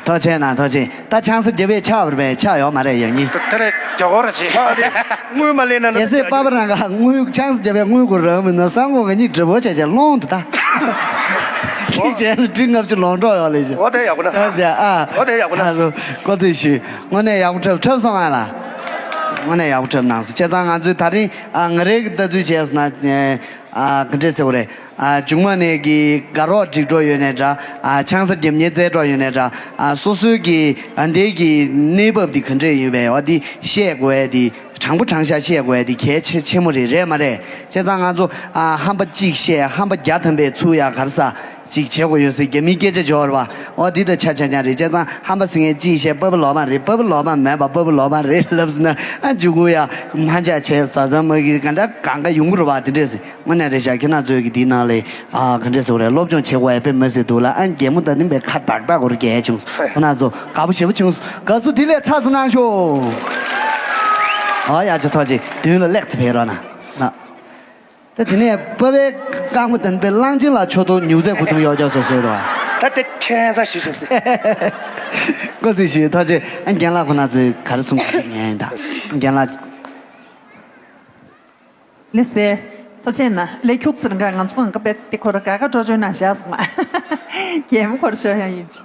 ཐུགས་རྗེ་གནང་། ཐུགས་རྗེ་ཆེ། ད་ཆང་ས་རྒྱབ་པའི་ཆགས་པ་རེད་པས། ཆགས་ཡོད་མ་རེད་ཡང་སྙིང་། དེ་ལས་མགྱོགས་པོ་ར་བྱེད། དངུལ་མ་ལེན་ན་ན། གལ་སྲིད་པ་པ་རང་ག་དངུལ་ཆང་ས་རྒྱབ་པའི་དངུལ་གུ་རག་མི་ན་སང་དགོང་ག་གཉིས་འགྲིག་པོ་བྱས་བྱས་སློང་དུ་ད། ཁྱི་བྱས་ན་ཁྲི་ལྔ་བཅུ་ལོངས་གྲོགས་ཡོད་ལས་བྱེད། འོ་དེ་ཡག་པོ་ན། ཆང་ས་ཨ། འོ་དེ་ཡག་པོ་ན། ཨ་རོ་ཀོ་ཚེ་ཞུ། དངོས་གནས་ཡག་པོ་འཁྲབ་འཁྲབ་སོང་ང་ལ། དངོས་གནས་ཡག་པོ་འཁྲབ་གནང་སོང་། བྱས་ཙང་ང་ཚོས་ད་རིང་ཨ་ང་རེ་གི་ལྟ་ཚུལ་བྱས་སོང་ན། ཨ་ག་འདྲས་ཟེར་བ་རེད། ཨ་མཇུག་མ་ནས་ཀྱི་དགའ་རོགས་སྒྲིག་འགྲོ་ཡོད་ནའི་འདྲ། ཨ་ཆང་ས་རྒྱབ་མཁན་བཙལ་འགྲོ་ཡོད་ནའི་འདྲ། ཨ་སོ་སོའི་གི་ཨ་འདས་ཀྱི་གནས་བབ་འདི་ག་འདྲས་ཡིན་པས་འོ་འདི་བཤད་དགོས་ཡ་འདི་དྲང་པོ་དྲང་བཞག་བཤད་དགོས་ཡ་འདི་གལ་ཆེ་ཆེན་མོ་རེད། རེད་མ་རེད། བྱས་ཙང་ང་ཚོ་ཨ་ཧམ་པ་གཅིག་བཤད་ཧམ་པ་བརྒྱ་ཐམ་པའི་ཚུར་ཡ་ག་རེ་ཟ་ཅིག་བྱེད་དགོས་ཡོད་ཟེར་རྒྱ་མིའི་སྐད་ཆ་འབྱོར་བ་འོ་འདི་དང་ཆ་ཆ་ཉག་རེད། བྱས་ཙང་ཧམ་པ་ཟེར་མཁན་གཅིག་བཤད་པ་པ་ལོག་མ་རེད། པ་པ་ལོག་མ་མེད་པ་པ་པ་ལོག་མ་རེད་ལབ་ཟེར་ན་ཨ་མཇུག་གུ་ཡ་མ་འཇག་བྱས་ཟ་ཟ་མ་གི་ག་འདྲ་གང་ག་ཡོང་གི་རེད་བ་དེ་འདྲས་ཟེར། དངོས་གནས་རེད་ཤག་ཁྱེད་རྣམ་ཚོས་ཀྱི་འདིའི་ནང་ལ་ཨ་ག་འདྲས་ཟེར་བ་རེད། སློབ་སྦྱོང་བྱེད་དགོས་ཡ་དཔེ་མི་སྲིད་འདུག་ལ། ཨ་རྒན་མོ་ད་ནི་མེད་ཁ་བཏགས་བཏགས་གོ་རྒྱལ་བྱུང་། ཁོ་རྣམ་ཚོ་དགའ་པོ་ཞེ་པོ་བྱུང་། དགའ་བསུ་དེ་ལས་ཚ་ཚུ་གནང་ཤོག་ཨ་ཡ་ཆ་ཐོག་ཅིག་མདུན་ལ་ལེགས་ཚེ་ཕེབས་རོགས་གནང་། ད་དེ་ནས་པ་པའི་རྐང་པ་དང་པའི་གླང་ཆེན་ལ་ཆོ་ཏོ་ཉུག་ཚད་ཁུ་ཐུང་ཡོག་ཅོག་སོ་སོའི་དོ། ད་དེ་ཁྱད་མཚར་ཞིག་བྱས་སྲིད། ཀོ་ཚིག་ཞུས་ཐོག་ཅིག་ཨ་རྒན་ལགས་ཁོ་ན་ཚོས་ག་རེ་གསུང་གི་ཡིན་ད་རྒན་ལགས། ལེ་སེ། ཐུགས་རྗེ་གནང་། ལས་ཁྱུག་ཙི་རང་ག་ང་ཚོ་གང་ག་པད་དེ་ཁོ་ར་ག་ག་འགྲོ་བཅོས་གནང་བཞག་སོང་ང་། རྒན་མོ་ཁོ་ར་ཤོར་ཡང་ཡིན་ཅི།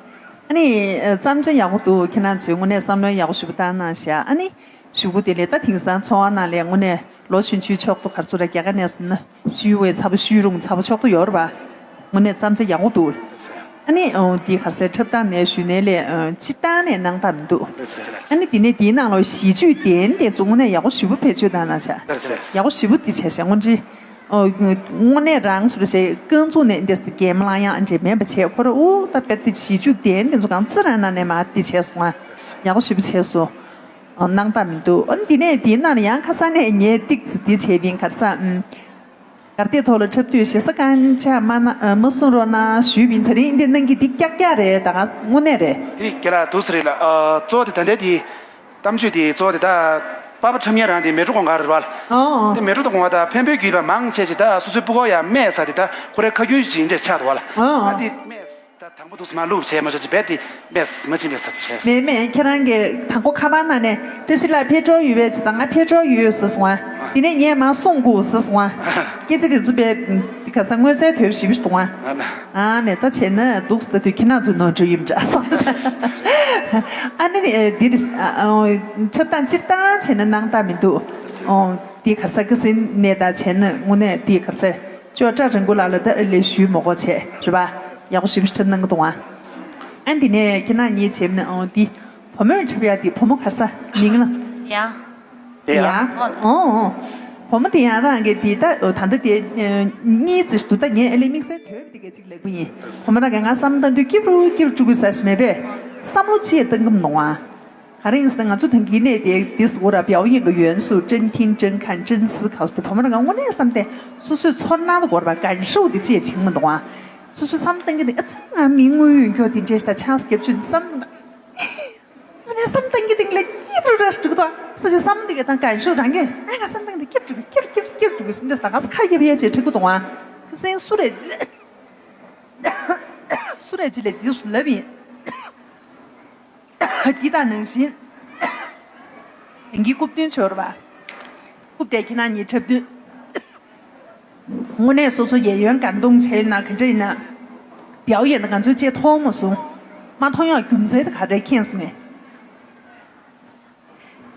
ཨ་ནི། བརྩམས་བྱ་ཡག་པོ་འདུག་ཁྱེད་རང་ཚོས་དངོས་གནས་བསམ་བློ་ཡག་པོ་ཞེ་པོ་བཏང་གནང་བཞག་ཨ་ནི། གཞུག་གུ་དེ་ལས་ད་དེང་སང་འཚོ་བ་ནང་ལས་དངོས་གནས་ལོ་ཆུང་ཆུང་ཕྱོགས་གཏོགས་ག་རེ་ཚོ་ར་རྒྱ་གར་ནས་སོང་ན་ཤུལ་བའི་ཚ་པོ་ཤུལ་རུང་ཚ་པོ་ཕྱོགས་གཏོགས་ཡོད་རེད་པ། དངོས་གནས་བརྩམས་བྱ་ཡག་པོ་འདུག་ཨ་ནི་ཨོ་འདི་ག་རེ་ཟེར་འཁྲབ་སྟངས་ནས་ཞུས་ནའི་ལས་ཨ་སྤྱིར་བཏང་ནས་སྣང་དག་མི་འདུག་ཨ་ནི་འདི་ནས་འདིའི་ནང་ལ་གཞི་བཅུད་ལྡན་ལྡན་ཚོ་དངོས་གནས་ཡག་པོ་ཞེ་པོ་བེད་སྤྱོད་བཏང་གནང་ཤག་ཡག་པོ་ཞེ་པོ་འདི་བྱས་ཤག་དངོས་འབྲེལ་ཨོ་དངོས་གནས་རང་སུ་རེད་ཟེར་རྐང་བཙུགས་ནས་འདི་རྒན་མོ་གླང་ཡང་འདྲེ་མེད་པ་བྱས་ཁོ་ར་ཨུ་ད་དཔེ་འདི་གཞི་བཅུད་ལྡན་ལྡན་ཚོ་གང་ཙི་རང་ནང་ནས་མ་འདི་བྱས་སོང་ཨ་ཡག་པོ་ཞེ་པོ་བྱས་སོང་། སྣང་དག་མི་འདུག་ཨ་ནི་འདི་ནས་འདིའི་ནང་ལ་ཡང་ཁ་སང་ནས་ངས་ཏིག་ཙི་འདི་བྱས་པིན་ག་རེ་ཟ་ཨུམ། གར་སྟེགས་ཐོག་ལ་འཁྲབ་དུས་ཞེ་ས་རྐང་ཆག་མ་གནང་མ་གསུང་རོགས་གནང་ཞུས་པིན། ད་རིང་འདི་གནང་གི་འདི་ཀྱག་ཀྱག་རེད་ད་ག་དངོས་གནས་རེད། འདི་རྒན་ལགས་འདུག་སེ་རེད་ལ་གཙོ་བོ་དེ་ད་ལྟའི་འདི་གཏམ་བརྗོད་འདི་གཙོ་བོ་དེ་ད་པ་ཕ་འཁྲབ་མཁན་རང་དེ་མལ་གྲོ་གུང་དཀར་རེད་བ། ཨོ་ཨོ། དེ་མལ་གྲོ་གུང་དཀར་ད་འཕན་པོའི་བརྒྱུད་པ་མང་ཆེ་ཞིག་ད་སོ་སོའི་སྤུ་གུ་ཡ་སྨད་ས་དེ་ད་ཁོ་རའི་ཁ་རྒྱུན་ཞིག་འདྲ་ཆགས་འདུག་བ་ལ། ཨོ་ཨོ། ད་དེ་སྨད། ད་དང་པོ་འདུག་སེ་མ་བླུགས་བྱས་མ་ཆོག་ཅི་བས་དེ་མེད་མ་ཕྱིན་པའི་ས་ཆ་བྱས། མེད་མེད་ཁྱེད་རང་གིས་དང་པོ་ཁ་པར་ནང་ནས་བཀྲ་ཤིས་ལགས་ཕེབས་འགྲོ་ཡོད་པས་ཇི་ལྟར་ང་ཕེབས་འགྲོ་ཡོད་ཟེར་སོང་ང་། དེ་ནས་ངས་མ་གསུང་དགོས་ཟེར་སོང་ང་། སྐད་ཆ་དེ་ཚོ་བས་ག་ས་དངོས་གསལ་དོད་ཞིབ་ཞིག་འདུག་ང་། ཨ་ནས་ད་བྱས་ན་འདུག་སེ་ད་དུས་ཁྱེད་རང་ཚོའི་ནོར་འཁྲུལ་ཡིན་འདྲ་སོང་། ཨ་ནི་འདིར་འཁྲབ་སྟངས་སྤྱིར་བཏང་བྱས་ན་སྣང་དག་མི་འདུག་འདི་ག་ས་ཀི་སིན་ནས་ད་བྱས་ན་དངོས་གནས་འདི་ག་ས། ཅོ་ཀྲ་རིན་པོ་ལགས་ལ་ད་ཨ་ལས་ཞུས་མོ་གོ་བྱས་རེད་པ། ཡག་པོ་ཞིབ་ཞིབ་འཁྲབ་གནང་གི་འདུག་ཨ། ཨ་འདི་ནས་ཁྱེད་རང་གཉིས་བྱས་ན་ཨོ་འདི་བུ་མོས་འཁྲབ་ཡག་འདི་བུ་མོ་ག་རེ་ཟ་མིང་ལ། ཡང་། ཡང་། ཨོ་ཨོ། བུ་མོ་དེ་ཡང་རང་གི་འདི་ད་ད་ལྟ་དེ་གཉིས་ཙི་འདུག་ད་ངས་ཨ་ལས་དམིགས་བསལ་དོད་པ་དེ་ག་ཅིག་ལབ་གི་ཡིན། བུ་མོ་རང་གི་ང་བསམ་བཏང་དུས་སྐྱིབ་རུ་སྐྱིབ་རུ་འགྲོ་གི་ས་ཞིག་མེད་པས་བསམ་བློ་ཅི་ཡང་བཏང་གི་མི་འདུག་ཨ། ག་རེ་ཡིན་ཟེར་ན་ང་ཚོ་ད་གིན་ནས་དེ་དེ་ཟེར་གོ་ར་表演的元素真听真看真思考ཟེར་དུས་བུ་མོ་རང་ག་དངོས་གནས་བསམ་སྟེ་སོ་སོའི་ཚོར་སྣང་དུ་གོ་ར་བ་感受དེ་ཅི་ཡང་བྱེད་ཀྱི་མི་འདུག་ཨ། སོ་སོའི་བསམ་སྟངས་ཀྱི་དེ་ཨ་ཙི་ང་མི་དངོས་ཡོད་མཁན་དེ་འདྲས་ད་ཆང་ས་རྒྱབ་ཆུ་བསམ་དངོས་གནས་བསམ་སྟངས་ཀྱི་སྟེང་ལ་སྐྱིད་རུ་ར་འགྲོ་གི་འདུག་ཨ། ས་ཆ་བསམ་དེ་ག་དང་感受རང་གི་ཨ་ང་བསམ་སྟངས་དེ་སྐྱིད་རུ་སྐྱིད་རུ་སྐྱིད་རུ་སྐྱིད་རུ་ཟེར་འདྲས་ད་ག་ས་ཁ་རྒྱབ་ཡས་བྱས་འཁྲབ་གི་འདུག་ཨ། ཁ་སང་སུ་རེད་ཅི་ལས་སུ་རེད་ཅི་ལས་དེ་སུ་ལབ་ཡིན། འདི་དང་ནང་བཞིན། དེང་གི་རྐུབ་སྟོན་བྱོས་ར་བ། རྐུབ་དེ་ཁྱེད་རང་གཉིས་འཁྲབ་སྟོན། དངོས་གནས་སོ་སོ་ཡས་གཡོན་གང་གཏོང་བྱས་ཡོད་ན་ག་འདྲ་ཡིན་ན།表演ད་ང་ཚོས་ཅེས་མཐོང་མ་སོང་། མ་མཐོང་ཡག་རྒྱུ་མཚན་ད་ག་རེ་མཁྱེན་སོང་ངས།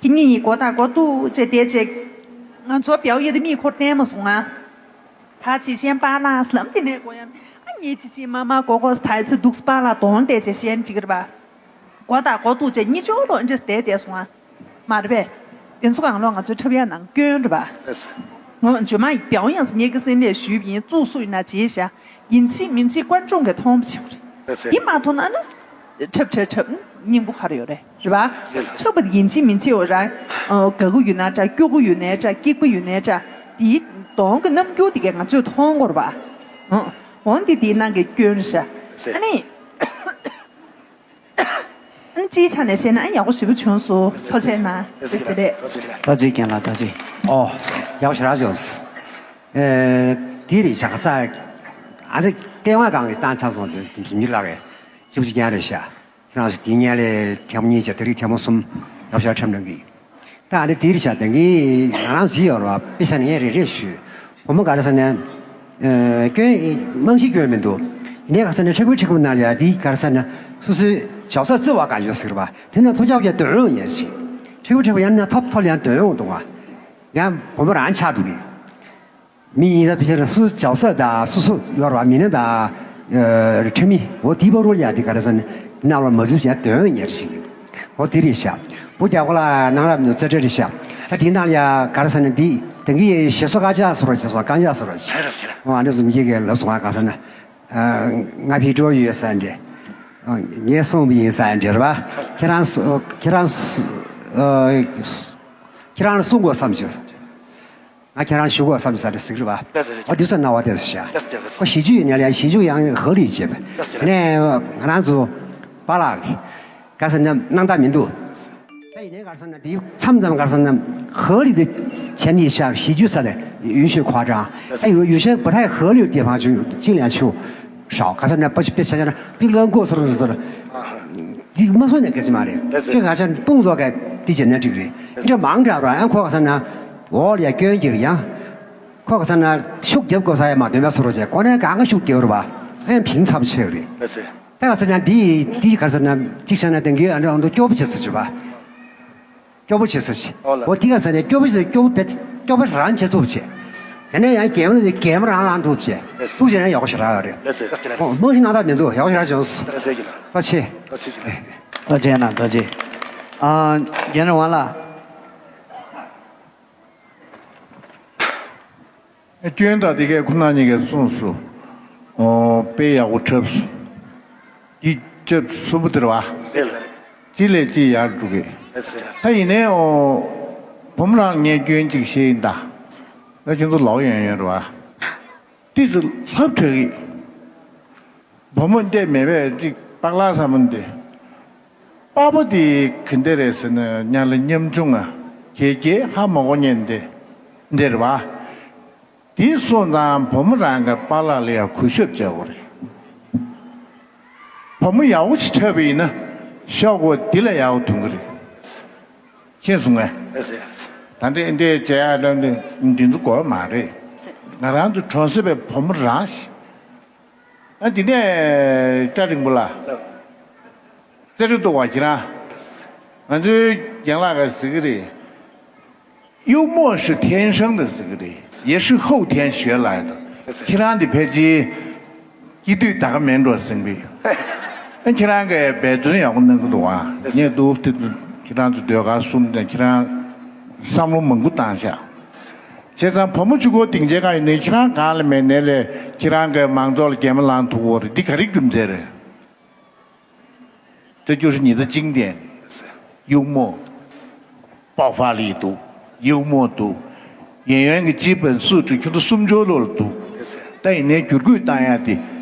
ཁྱེད་གཉིས་གཉིས་མགོ་དང་མགོ་གཏུག་བྱས་བསྡད་བྱས། ང་ཚོ་表演ད་མིག་ཁོར་བསྟན་མ་སོང་ང་། ཕར་ཕྱིན་ཤན་པཱ་ལགས་ལམ་དེ་ནས་མགོ་ཡང་ཨ་ཉེ་ཆི་ཆི་མ་མ་མགོ་མགོ་ཐའི་ཚི་འདུག་སི་པཱ་ལགས་གདོང་བལྟས་བྱས་ཤན་འགྲིག་གི་རེད་པ། མགོ་དང་མགོ་གཏུག་བྱས་གཉིད་ཅོག་ལོག་འདྲེས་བསྡད་བསྡད་སོང་ང་། མ་རེད་པས། དེ་ཚོ་གང་ལོག་ང་ཚོའི་འཁྲབ་ཡ་ནང་སྐྱོན་རེད་པ། ལགས་སོ། ངོ་ཇོ་མ་ཡི་表演ཟེར་ངེད་ཀྱི་སེམས་ལས་ཞུས་པ་ཡིན། བཙུགས་སུ་ཡིན་ན་བྱེད་བཞག་ཡིན་གཅིག་མིན་གཅིག观众གིས་མཐོང་བ་བྱེད་དགོས་རེད། ལགས་སོ། འདི་མ་མཐོང་ན་ཨ་ནི། འཁྲབ་འཁྲབ་འཁྲབ་སྙིང་པོ་ག་རེ་ཡོད་རེད། རེད་པ། ལགས་སོ། འཁྲབ་པ་ཡིན་གཅིག་མིན་གཅིག་འོ་རང་། དགའ་གི་ཡོད་ན་འདྲ། སྐྱོ་གི་ཡོད་ན་འདྲ། སྐྱིད་པོ་ཡོད་ན་འདྲ། དེའི་གདོང་གི་རྣམ་འགྱུར་དེ་གས་ང་ཚོས་མཐོང་དགོས་རེད་པ། འོ་འདི་དེའི་ནང་གི་སྐྱོན་རེད་ཤག་ལགས་སོ། ཨ་ནི། ཨ་ནི་སྤྱིའི་ཆ་ནས་བཤད་ན་ཨ་ཡག་པོ་ཞེ་པོ་བྱུང་སོང་། ཐུགས་རྗེ་གནང་། བཀྲ་ཤིས་བདེ་ལེགས། ཐུགས་རྗེ་ཆེ། རྒན་ལགས་ཐུགས་རྗེ། ཨོ། ཡག་པོ་ཞེ་དྲག་བྱུང་སོང་། ཨེ། དེ་རེད་ཤག་ས། ཨ་ནི་ལྟེ་བ་སྒང་གི་བཏང་ཚར་སོང་དུས་དུས་མི་ལགས་ཀྱིས་ཞིབ་ཅིག་རྒྱག་རེད་ཤག་ཁྱེད་རང་ཚོ་དེའི་སྔོན་ལ་ཐེངས་མ་གཉིས་བྱས། དེ་རིང་ཐེངས་མ་གསུམ་ཡག་ཤག་འཁྲབ་གནང་གི། ད་ཨ་ནི་དེ་རེད་ཤག་དེང་གི་ང་རང་ཚོ་ཡོད་རེད་པ། དཔེ་ཆ་ནས་རེ་རེ་ཞུས། བུ་མོ་ག་རེ་ཟེར་ན། ཨ། སྐྱོན་རྨང་གཞི་སྐྱོན་མི་འདུག་ངས་ག་རེ་ཟེར་ན་འཁྲབ་ཁུལ་འཁྲབ་ཁུལ་ནང་ལ་ཡ་དེ་ག་རེ་ཟེར་ན་སོ་སོའི་ཇག་སོག་བརྩི་བ་གང་ཡོད་ཟེར་བ་དེ་ན་ཐོ་རྒྱག་བྱས་འདོན་ཡོང་ཡས་ཅིག་འཁྲབ་ཁུལ་འཁྲབ་ཁུལ་ཡང་ན་ཐོབ་ཐོབ་ཡང་འདོན་ཡོང་འདུག་བ། ཡང་བུ་མོ་རང་ཆགས་འགྲོ་གི། མི་ཡིན་ད་ཕལ་ཆེར་སོ་སོའི་ཇག་སོག་དང་སོ་སོ་ཡོད་རེད་པ། མི་སྣ་དང་། ཨ། འཁྲབ་མི་འོ་དེའི་བར་དུ་ཡ་དེ་ག་རེ་ཟེར་ན་རྣམ་པར་མ་འཛུལ་བྱས་འདོན་ཡོང་ཡས་ཅིག་འོ་དེ་རེད་ཤག་འོ་རྒྱ་གོ་ལ་ནང་ལ་མི་འདུག་རྩེ་གྲས་རེད་ཤག་ཨ་དེའི་ནང་ལ་ཡ་ག་རེ་ཟེར་ན་འདི་དེང་གི་ཞེ་སོགས་བཀག་ཆ་བཟོ་རོགས་བྱས་སོང་། བཀག་ཆ་བཟོ་རོགས་བྱས། ཨ་ནི་བཟུམ་གྱི་གི་ལབ་སོང་། ང་ག་ཟེར་ན། ཨ། ང་ཕི་འགྲོ་ཡོད་ས་འདྲ། ཨ། ངས་སོང་བ་ཡིན་ས་འདྲ་རེད་པ། ཁྱེད་རང་སོ་ཁྱེད་རང་སོ་ཨ། ཁྱེད་རང་ལ་གསུང་དགོས་བསམ་བྱུང་ས་འདྲ། ང་ཁྱེད་རང་ཞུ་དགོས་བསམ་ས་འདྲ་ཟིག་རེད་པ། ཨ་འདི་ཚོ་སྣང་བ་དེ་ཚོ་བཞག་ཁོ་གཞི་རྒྱུ་ཡིན་ན་ཡང་གཞི་རྒྱུ་ཡང་ཧ་ལས་བྱེད་པ། དེ་ནས་ང་རང་ཚོ་པཱ་ལགས་ཀྱིས་ག་ཟེར་ན་སྣང་དག་མི་འདུག་ད་ཡིན་ནའི་ག་རེ་ཟེར་ན་འདི་མཚམས་མཚམས་ག་རེ་ཟེར་ན་ཧ་ལས་དེ་བྱས་ནས་བཞག་གཞི་རྒྱུ་ས་ལས་ཡུལ་ཤོད་ཁོ་གྲང་ཨ་ཡུལ་ཡུལ་ཤོད་བ་ཐའི་ཧ་ལས་དེ་ཕང་ཆུ་ཅིག་ལ་ཆུ་ཧྲའོ་ག་ཟེར་ན་པ་ཤི་པེ་ཆ་ཆ་ན་པི་ལ་མགོ་སོར་སོར་འདི་མ་སོང་ནས་སྐད་ཆ་མ་རེད། ཁྱོད་ག་ཆ་ཏུང་ཙོ་ག་དེ་བྱས་ན་འགྲིག་རེད། ཁྱོད་མང་དྲགས་རོ། ཨ་ཁོ་ག་ཟེར་ན་འོག་ལ་ཡ་སྐྱོན་གྱིར་ཡང་། ཁོ་ག་ཟེར་ན་ཤུགས་རྒྱབ་དགོས་ས་ཡ་མ་འདོན་པ་སོ་རོ་བྱས་ཁོ་ནས་གང་ག་ཤུགས་རྒྱབ་རུ་བ་ཨེ་ཕིང་ཚབ་ཆེ་རེད། ད་ག་ཟེར་ན་འདི་འདི་ག་ཟེར་ན་གཅིག་བྱས་ན་དེང་གི་ཨ་འདྲ་འོང་དུ་སྐྱོ་པོ་བྱེད་ས་བྱུང་བ། སྐྱོ་པོ་བྱེད་ས་ཆེ། ཨོ་ལ། འོ་དེ་ག་ཟེར་ན་སྐྱོ་པོ་བྱེད་སྐྱོ་པོ་བེད་སྐྱོ་པོ་རང་བྱེད་ཐུབ་བྱེད། དེ་ནས་ཡང་རྒན་མོ་རྒན་མོ་རང་ལངས་ཐུབ་བྱེད། ལགས་སོ། ཐུགས་རྗེ་ཆེ་ན་ཡག་པོ་ཞེ་དྲག་ཡོད་རེད། ལགས་སོ། ལགས་སོ། ཨོ་རྨང་གཞི་སྣང་དག་མི་འདུག་ཡག་པོ་ཞེ་དྲག་བྱུང་སོང་། ལགས་སོ། ཐུགས་རྗེ་ཆེ། ཐུགས་རྗེ་ཆེ། ཐུགས་རྗེ་ཆེ་ན་ཐུགས་རྗེ་ཆེ། ཨ། རྒན་རབས་དབང་ལགས། སྐྱོན་དང་དེ་གས་ཁོ་ན་གཉིས་ཀས་གསུངས་སོང་། ཨོ་དཔེ་ཡག་པོ་འཁྲབ་སོང་། འདི་སྐྱབས་གསུམ་པོ་དེ་རེད་བ། གཅིག་ལས་གཅིག་ཡར་འགྲོ་གི། ད་ཡིན་ནའི་ཨོ་བུ་མོ་རང་ངས་སྐྱོན་གཅིག་བཤད་ཡིན་ད། ད་ཁྱེད་ཚོ་ལོག་ཡོང་ཡོང་རེད་བ། ཏིས་ལྷབ་དྲག་གི། བུ་མོ་འདི་མེད་པས་ཅིག་པག་ལག་ཚ་མོ་འདི། པགས་པ་འདི་ག་འདྲ་རེད་ཟེར་ན་ཉ་ལ་ཉམ་ཆུང་ང་གྱེས་གྱེས་ཧ་མ་གོ་ཉན་འདི་འདི་རེད་བ། དེ་སོང་ཙང་བུ་མོ་རང་གི་པགས་ལག་ལ་ཡང་གུས་ཞབས་བྱེད་དགོས་རེད། བུ་མོ་ཡག་པོ་ཞིག་འཁྲབ་པ་ཡིན་ན་ཤོག་གུ་འདི་ལ་ཡག་པོ་ཐོན་གི་རེད། མཁྱེན་སོང་ངས། ད་འདི་འདི་བྱས་ཡ་ལབ་འདི་འདི་ཚོ་དགོས་མ་རེད། ང་རང་ཚོ་གྲོང་གསེབ་པའི་བུ་མོ་རང་ཞིག་ཨ་འདི་ནས་སྐྲ་རིང་པོ་ལ། རྩེ་རུ་གཏོགས་པ་ཁྱེད་རང་། ང་ཚོའི་རྒན་ལགས་ཀྱིས་ཟེར་གི་རེད། 幽默是天生的 ཟེར་གི་རེད། 也是后天学来的། ཁྱེད་རང་འདི་ཕལ་ཆེར་སྐྱིད་སྡུག་ད་ག་མེད་འགྲོ་ཟིན་པས། ཨ་ཁྱེད་རང་གིས་འབད་བརྩོན་ཡག་པོ་གནང་གི་འདུག་ཨ། ངས་འདུག་དེ་ཁྱེད་རང་ཚོ་ཟློས་གར་གསུམ་དང་ཁྱེད་རང་བསམ་བློ་མང་པོ་བཏང་ཤག་བྱས་ཙང་བུ་མོ་གཅིག་པོ་སྡིངས་ཆའི་སྒང་ཡོད་ནའི་ཁྱེད་རང་སྒང་ལ་མེད་ནའི་ལས་ཁྱེད་རང་གིས་མང་ཚོགས་ལ་གད་མོ་ལངས་ཐུབ་ཀྱི་ཡོད་རེད། འདི་ག་རེ་རྒྱུ་མཚན་རེད། 这就是你的经典，幽默，爆发力 འདུག 幽默 འདུག演员གྱི་基本素质 ཁྱོད་ཚོ་གསུམ་ཆོག་ལོ་ལ་འདུག་ད་ཡིན་ནའི་བསྒྱུར་བཀོད་བཏང་ཡ་དེ།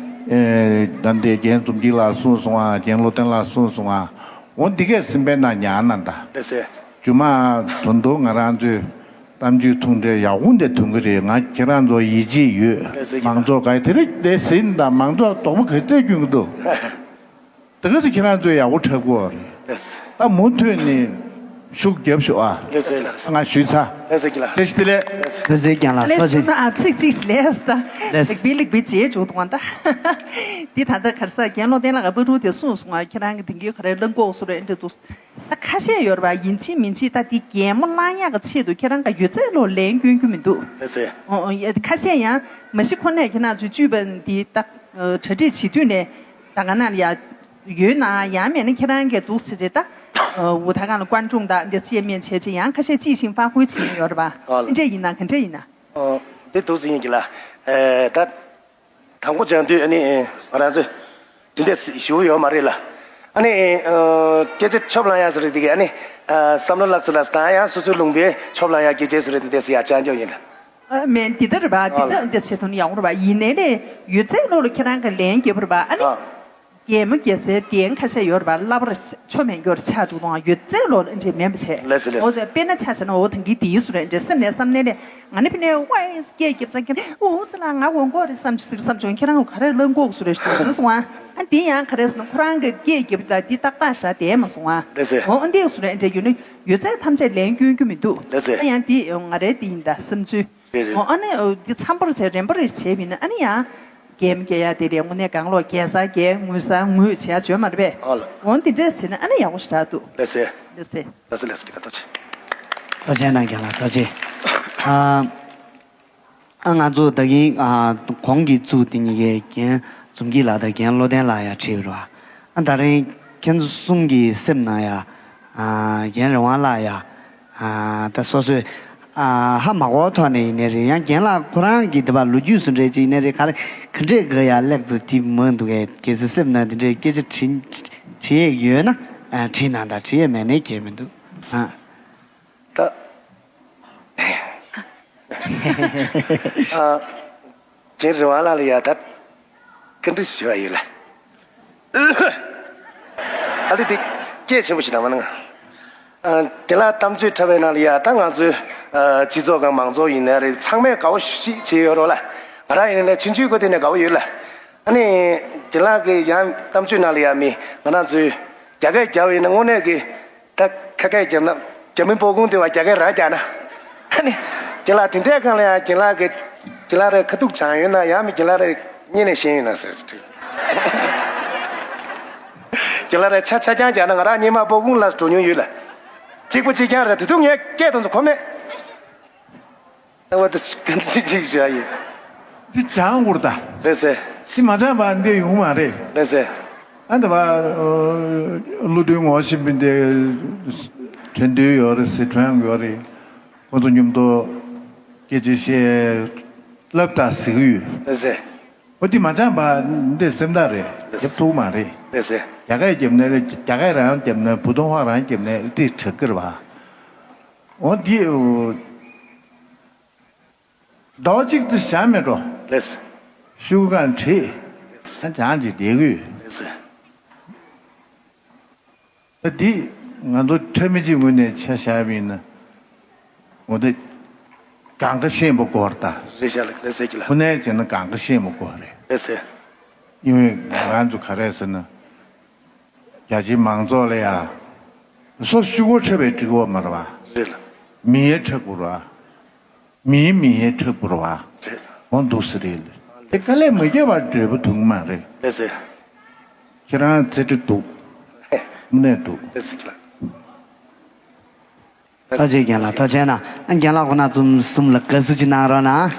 ཨེ། ད་འདི་རྒན་འཛོམས་སྐྱིད་ལགས་གསུངས་སོང་ཨ། རྒན་བློ་བརྟན་ལགས་གསུངས་སོང་ཨ། འོ་འདི་གས་སེམས་པའི་ནང་ཉར་ན་ད། རྒྱུ་མ་དོན་དུ་ང་རང་ཚོའི་གཏམ་རྒྱུད་ཐུང་གྲས་ཡག་པོ་འདི་ཐོན་གི་རེད། ང་ཁྱེད་རང་ཚོ་ཡིད་ཆེས་ཡོད། མང་ཚོགས་ག་དེ་རིགས་དེ་ཟིན་དང་མང་ཚོགས་དོགས་པ་ག་ཚོད་སྐྱོན་གི་འདུག་ད་ག་ཚོད་ཁྱེད་རང་ཚོས་ཡག་པོ་འཁྲབ་དགོས་རེད། ལགས་སོ། ད་མུ་མཐུད་ནས་ཤུགས་རྒྱབ་ཤོག་ཨ། ལགས་སོ་ལགས་སོ། ང་ཞུས་ཚར། ལགས་སོ་ལགས། བཀྲ་ཤིས་བདེ་ལེགས། ལགས་སོ། བཀྲ་ཤིས་རྒན་ལགས། ལགས་ཐུགས་རྗེ་ཆེ། ན་ཨ་ཚིག་གཅིག་ལས་ས། ལགས་སོ། ལིག་པི་ལིག་པི་བྱེད་འཇུག་འདུག་ད། འདི་ད་ལྟ་གར་ས་རྒན་བློ་བསྟན་ལགས་ཀྱི་པ་རུ་དེ་གསུངས་སོང་ང་། ཁྱེད་རང་གི་དེང་གི་ག་རེ་བླངས་གོག་སུ་རེད་འདྲ་འདུག་ད་ཁ་ཤས་ཡོད་རེད་པ། ཡིན་གཅིག་མིན་གཅིག་ད་འདི་གད་མོ་བླངས་ཡག་གི་ཆེད་དུ་ཁྱེད་རང་ག་ཡོད་ཚད་ལོ་ལན་སྐྱོན་རྒྱུ་མི་འདུག་ལགས་སོ། ཨོ་ཨོ་ཡ། ཁ་ཤས་ཡང་མ་གཞི་ཁོ་ནས་ཁྱེད་རང་ཚོའི་བཅུས་པ་འདི་ད་གྲ་སྒྲིག་བྱེད་དུས་ནས་ད་ག་ན་ཡ། ཡོད་ན་ཡང་མེད་ན་ཁྱེད་རང་གིས་འདུག་ཟེར་རེད་ད། འུ་ཐ་གང་ལ་ཀོན་ཀྲུང་དང་འདི་བཅས་མེད་བྱས་ཅི་ཡང་ཁ་ཤས་ཅི་ཞིག་ཕར་ཁུལ་བྱེད་ཡོད་རེད་པ། ཨ་ལ། འདི་འདྲ་ཡིན་ན་ག་འདྲ་ཡིན་ན། ཨོ། འདི་འདུག་ཟེར་ཡིན་གྱི་ལ། ཨེ། ད། དང་པོ་སྦྱང་དུས་ཨ་ནི་ང་རང་ཚོ་འདི་འདྲ་ཞུ་ཡོད་མ་རེད་ལ། ཨ་ནི་སྐད་ཆ་ཆོབ་ལངས་ཡ་ཟེར་རེད་དེ་གི་ཨ་ནི་བསམ་བློ་ལ་ཚུར་ལ་ད་ཡང་སོ་སོའི་ལུང་པའི་ཆོབ་ལངས་ཡ་སྐད་ཆ་ཟེར་རེད་དེ་འདྲ་ཟེར་ཡ་ཅང་ཅོག་ཡིན་ལ། ཨ་མེད་འདི་ལྟར་རེད་པ། འདི་ལྟར་འདི་བྱེད་ཐུབ་ན་ཡག་པོ་རེད་པ། ཡིན་ནའི་ལས་ཡོད་ཚད་ལོ་ལ་ཁྱེད་རང་གི་ལན་རྒྱབ་པ་རེད་པ། ཨ་ནི། ཨ། གད་མོ་བགད་སའི་གདན་ཁ་ཤས་ཡོད་རེད་པ། བསླབ་པར་ཆོ་མེད་སྐྱོར་ཆགས་འགྲོ་དང་ཡོད་ཚད་ལོ་ལ་འདྲེ་མེད་པ་བྱས། ལགས་སོ་ལགས་སོ། འོ་ཙེ་དཔེར་ན་ཆ་བཞག་ན་འོ་ཐང་གི་དེའི་སུ་རེད་འདྲེ་སེམས་ནས་བསམ་ནས་ལས་ང་ནི་ཕི་ནས་ཝའི་སྐད་རྒྱབ་ཙང་ཁྱེད་འོ་ཙེ་ལ་ང་འོང་གོ་རེད་བསམ་ཟིག་བསམ་བྱུང་། ཁྱེད་རང་ག་རེ་ལབ་གོ་སུ་རེད་ཞུ་ཟིག་སོང་ཨ། ཨ་འདི་ཡང་ག་རེ་ཟེར་ན་ཁོ་རང་གི་སྐད་རྒྱབ་ད་འདི་ཏག་ཏག་ཞག་དེ་མ་སོང་ཨ། ལགས་སོ། འོ་འདི་སུ་རེད་འདྲེ་ཡོད་ནི་ཡོད་ཚད་ཐམས་ཅད་ལན་སྐྱོན་རྒྱུ་མི་འདུག་ལགས་སོ། ཨ་ཡང་འདི་ང་རེ་འདི་ཡིན་ད་བསམ་ཚུལ། རེད་རེད། འོ་ཨ་ནི་འདི་འཚམ་པོར་བྱས་རན་པོ་རེ་བྱས་པ་ཡིན་ན་ཨ་ནི་ཡང་། གད་མོ་བགད་ཡ་དེ་ལས་དངོས་གནས་གང་ལོག་བགད་ས་བགད་ངུས་ས་ངུས་བྱས་ཡ་བྱོས་མ་རེད་པས། ཨ་ལ། འོ་འདི་འདྲས་བྱས་ན་ཨ་ནི་ཡག་པོ་ཞེ་དྲག་འདུག་ལགས་སེ། ལགས་སེ། ལགས་སེ་ལགས་སེ། ཐུགས་རྗེ་ཆེ། ཐུགས་རྗེ་གནང་རྒན་ལགས་ཐུགས་རྗེ་ཆེ། ཨ། ཨ་ང་ཚོ་ད་གིན་ཨ་གོང་གི་ཚུགས་དེ་གཉིས་ཀའི་རྒན་འཛོམས་སྐྱིད་ལགས་དང་རྒན་བློ་བརྟན་ལགས་ཡ་ཁྲིད་རོགས། ཨ་ད་རིང་ཁྱེད་ཚོ་གསུམ་གྱི་སེམས་ནང་ཡ། ཨ་རྒན་རི་དབང་ལགས་ཡ། ཨ་ད་སོ་སོས་ཨ་ཧ་མ་གོ་ཐོག་ནས་ཡིན་ནའི་རེད། ཡང་རྒན་ལགས་ཁོ་རང་གི་དེ་བ་ལོ་རྒྱུས་སུ་འདྲ་ཅིག་ཡིན་ནའི་རེད། ག་རེ་ག་འདྲས་དགོས་ཡ་ལེགས་ཙི་དེ་མང་འདུག་གས། གལ་སྲིད་སེམས་ནང་དེ་འདྲའི་སྐད་ཆ་དྲི་དྲི་ཡས་ཡོད་ན་ཨ་དྲིས་གནང་དང་། དྲི་ཡས་མེད་ནའི་གལ་མི་འདུག་ཨ། ད། ཨ། རྒན་རི་དབང་ལགས་ལ་ཡ་ད་བཀའ་འདྲི་ཞུ་བ་ཡོད་ལ། ཨ་ལི་དེ་སྐད་ཆེན་པོ་ཞིག་གནང་མ་གནང་། ཨ་རྒན་ལགས་གཏམ་བརྗོད་འཁྲབ་པའི་ནང་ལ་ཡ་ད་ང་ཚོའི་ཨ་སྤྱི་ཚོགས་ཁང་མང་ཚོགས་ཡིན་ན་རེད། ཚང་མས་དགའ་བོ་ཞིག་བྱས་ཡོད་རོགས་ལ། ང་རང་ཡིན་ན་ལས་ཆུང་ཆུང་སྐོར་དེ་ནས་དགའ་བོ་ཡོད་ལ། ཨ་ནི་རྒན་ལགས་ཀྱི་ཡང་གཏམ་བརྗོད་ནང་ལ་ཡ་མི་ང་རང་ཚོའི་རྒྱ་སྐད་རྒྱབ་ཡིན་ན་དངོས་གནས་ཀྱི། ད་ཁ་སྐད་རྒྱབ་ན་རྒྱ་མི་སྤོ་གུང་དེ་བ་རྒྱ་སྐད་རང་རྒྱག་ན། ཨ་ནི། རྒན་ལགས་དེ་འདྲའི་སྒང་ལ་ཡང་རྒན་ལགས་ཀྱི་རྒན་ལགས་རེ་ཁ་ཐུག་བྱང་ཡོད་ན་ཡང་མི་རྒན་ལགས་རེ་སྙན་ནས་ཤེས་ཡོད་ན་ཟེར་དུས། རྒན་ལགས་རེ་ཆ་ཆ་རྐྱང་རྒྱག་ན་ང་རང་སྙེ་མ་སྤོ་གུང་ལ་འགྲོ་མྱོང་ཡོད་ལ། གཅིག་པ་གཅིག་རྐྱང་རེད། དེ་དུས་ངས་སྐད་དང་ཚོ་གོ་མེད། ཨ་བ་དེ་ག་འདྲ་ཅིག་བྱ་ཡིན། འདི་སྦྱང་དགོས་ད། ལགས་སེ། འདི་མ་སྦྱངས་པ་འདི་ཡོང་མ་རེད། ལགས་སེ། ཨ་འདི་བ། བློ་མཐུན་ངོ་ཤེས་པ་འདི་ཁྲེན་ཏུའུ་ཡོད་རེད། སི་ཁྲོན་ཡོད་རེད། ཁོ་ཚོ་མཉམ་དུ་སྐད་ཆ་བཤད་སླབ་ད་ཟེར་གི་ཡོད། ལགས་སེ། འོ་འདི་མ་སྦྱངས་པ་འདི་སེམས་ཐག་རེད། ལགས་སེ། རྒྱབ་ཐུབ་མ་རེད། ལགས་སེ། རྒྱ་སྐད་རྒྱབ་ནས་རྒྱ་སྐད་རང་རྒྱབ་ནས་བུ་ཏོང་ཧྭ་རང་རྒྱབ་ནས་འདི་དྲག་གི་རེད་བ། འོ་འདི། ཟླ་བ་གཅིག་ཙམ་བཞག་མེད་འགྲོ། ལགས་སེ། ཤུགས་གང་བྲིས། ལགས་སེ། ཨ་ཅང་ཅིག་བསྡད་དགོས། ལགས་སེ། ད་འདི་ང་ཚོ་ཁྲ་མི་གཅིག་ངོས་ནས་ཆ་བཞག་པ་ཡིན་ན། འོ་དེ། གང་ག་ཤེས་པོ་དགོས་རེད་ད། རེད་ཤག་ལགས་སེ་ཀྱི་ལ། ཁོ་ནའི་བྱས་ན་གང་ག་ཤེས་པོ་དགོས་རེད། ལགས་སེ། ཡིན་ངས་ང་ཚོ་ག་རེ་ཟེར་ན། རྒྱ་ཆེའི་མང་ཚོགས་ལ་ཡ། སོ་ཤུ་གུ་འཁྲབ་པའི་འགྲིག་གོ་མ་རེད་བ། རེད་ལ། མི་ཡ་འཁྲབ་དགོས་རེད་བ། མིའི་མི་ཡ་འཁྲབ་དགོས་རེད་བ། རེད། འོ་འདུག་སེ་རེད་ལ། དེ་དཀའ་ལས་མ་བརྒྱབ་པར་འབྲས་བུ་ཐོན་གི་མ་རེད། ལགས་སེ། ཁྱེད་རང་རྩེ་གྲ་འདུག་དངོས་གནས་འདུག་ལགས་སེ་ལ། ཐུགས་རྗེ་རྒན་ལགས་ཐུགས་རྗེ་གནང་། ཨ་རྒན་ལགས་ཁོང་རྣམ་གསུམ་ལ་དགའ་བསུ་ཅིག་གནང་རོགས་གནང་།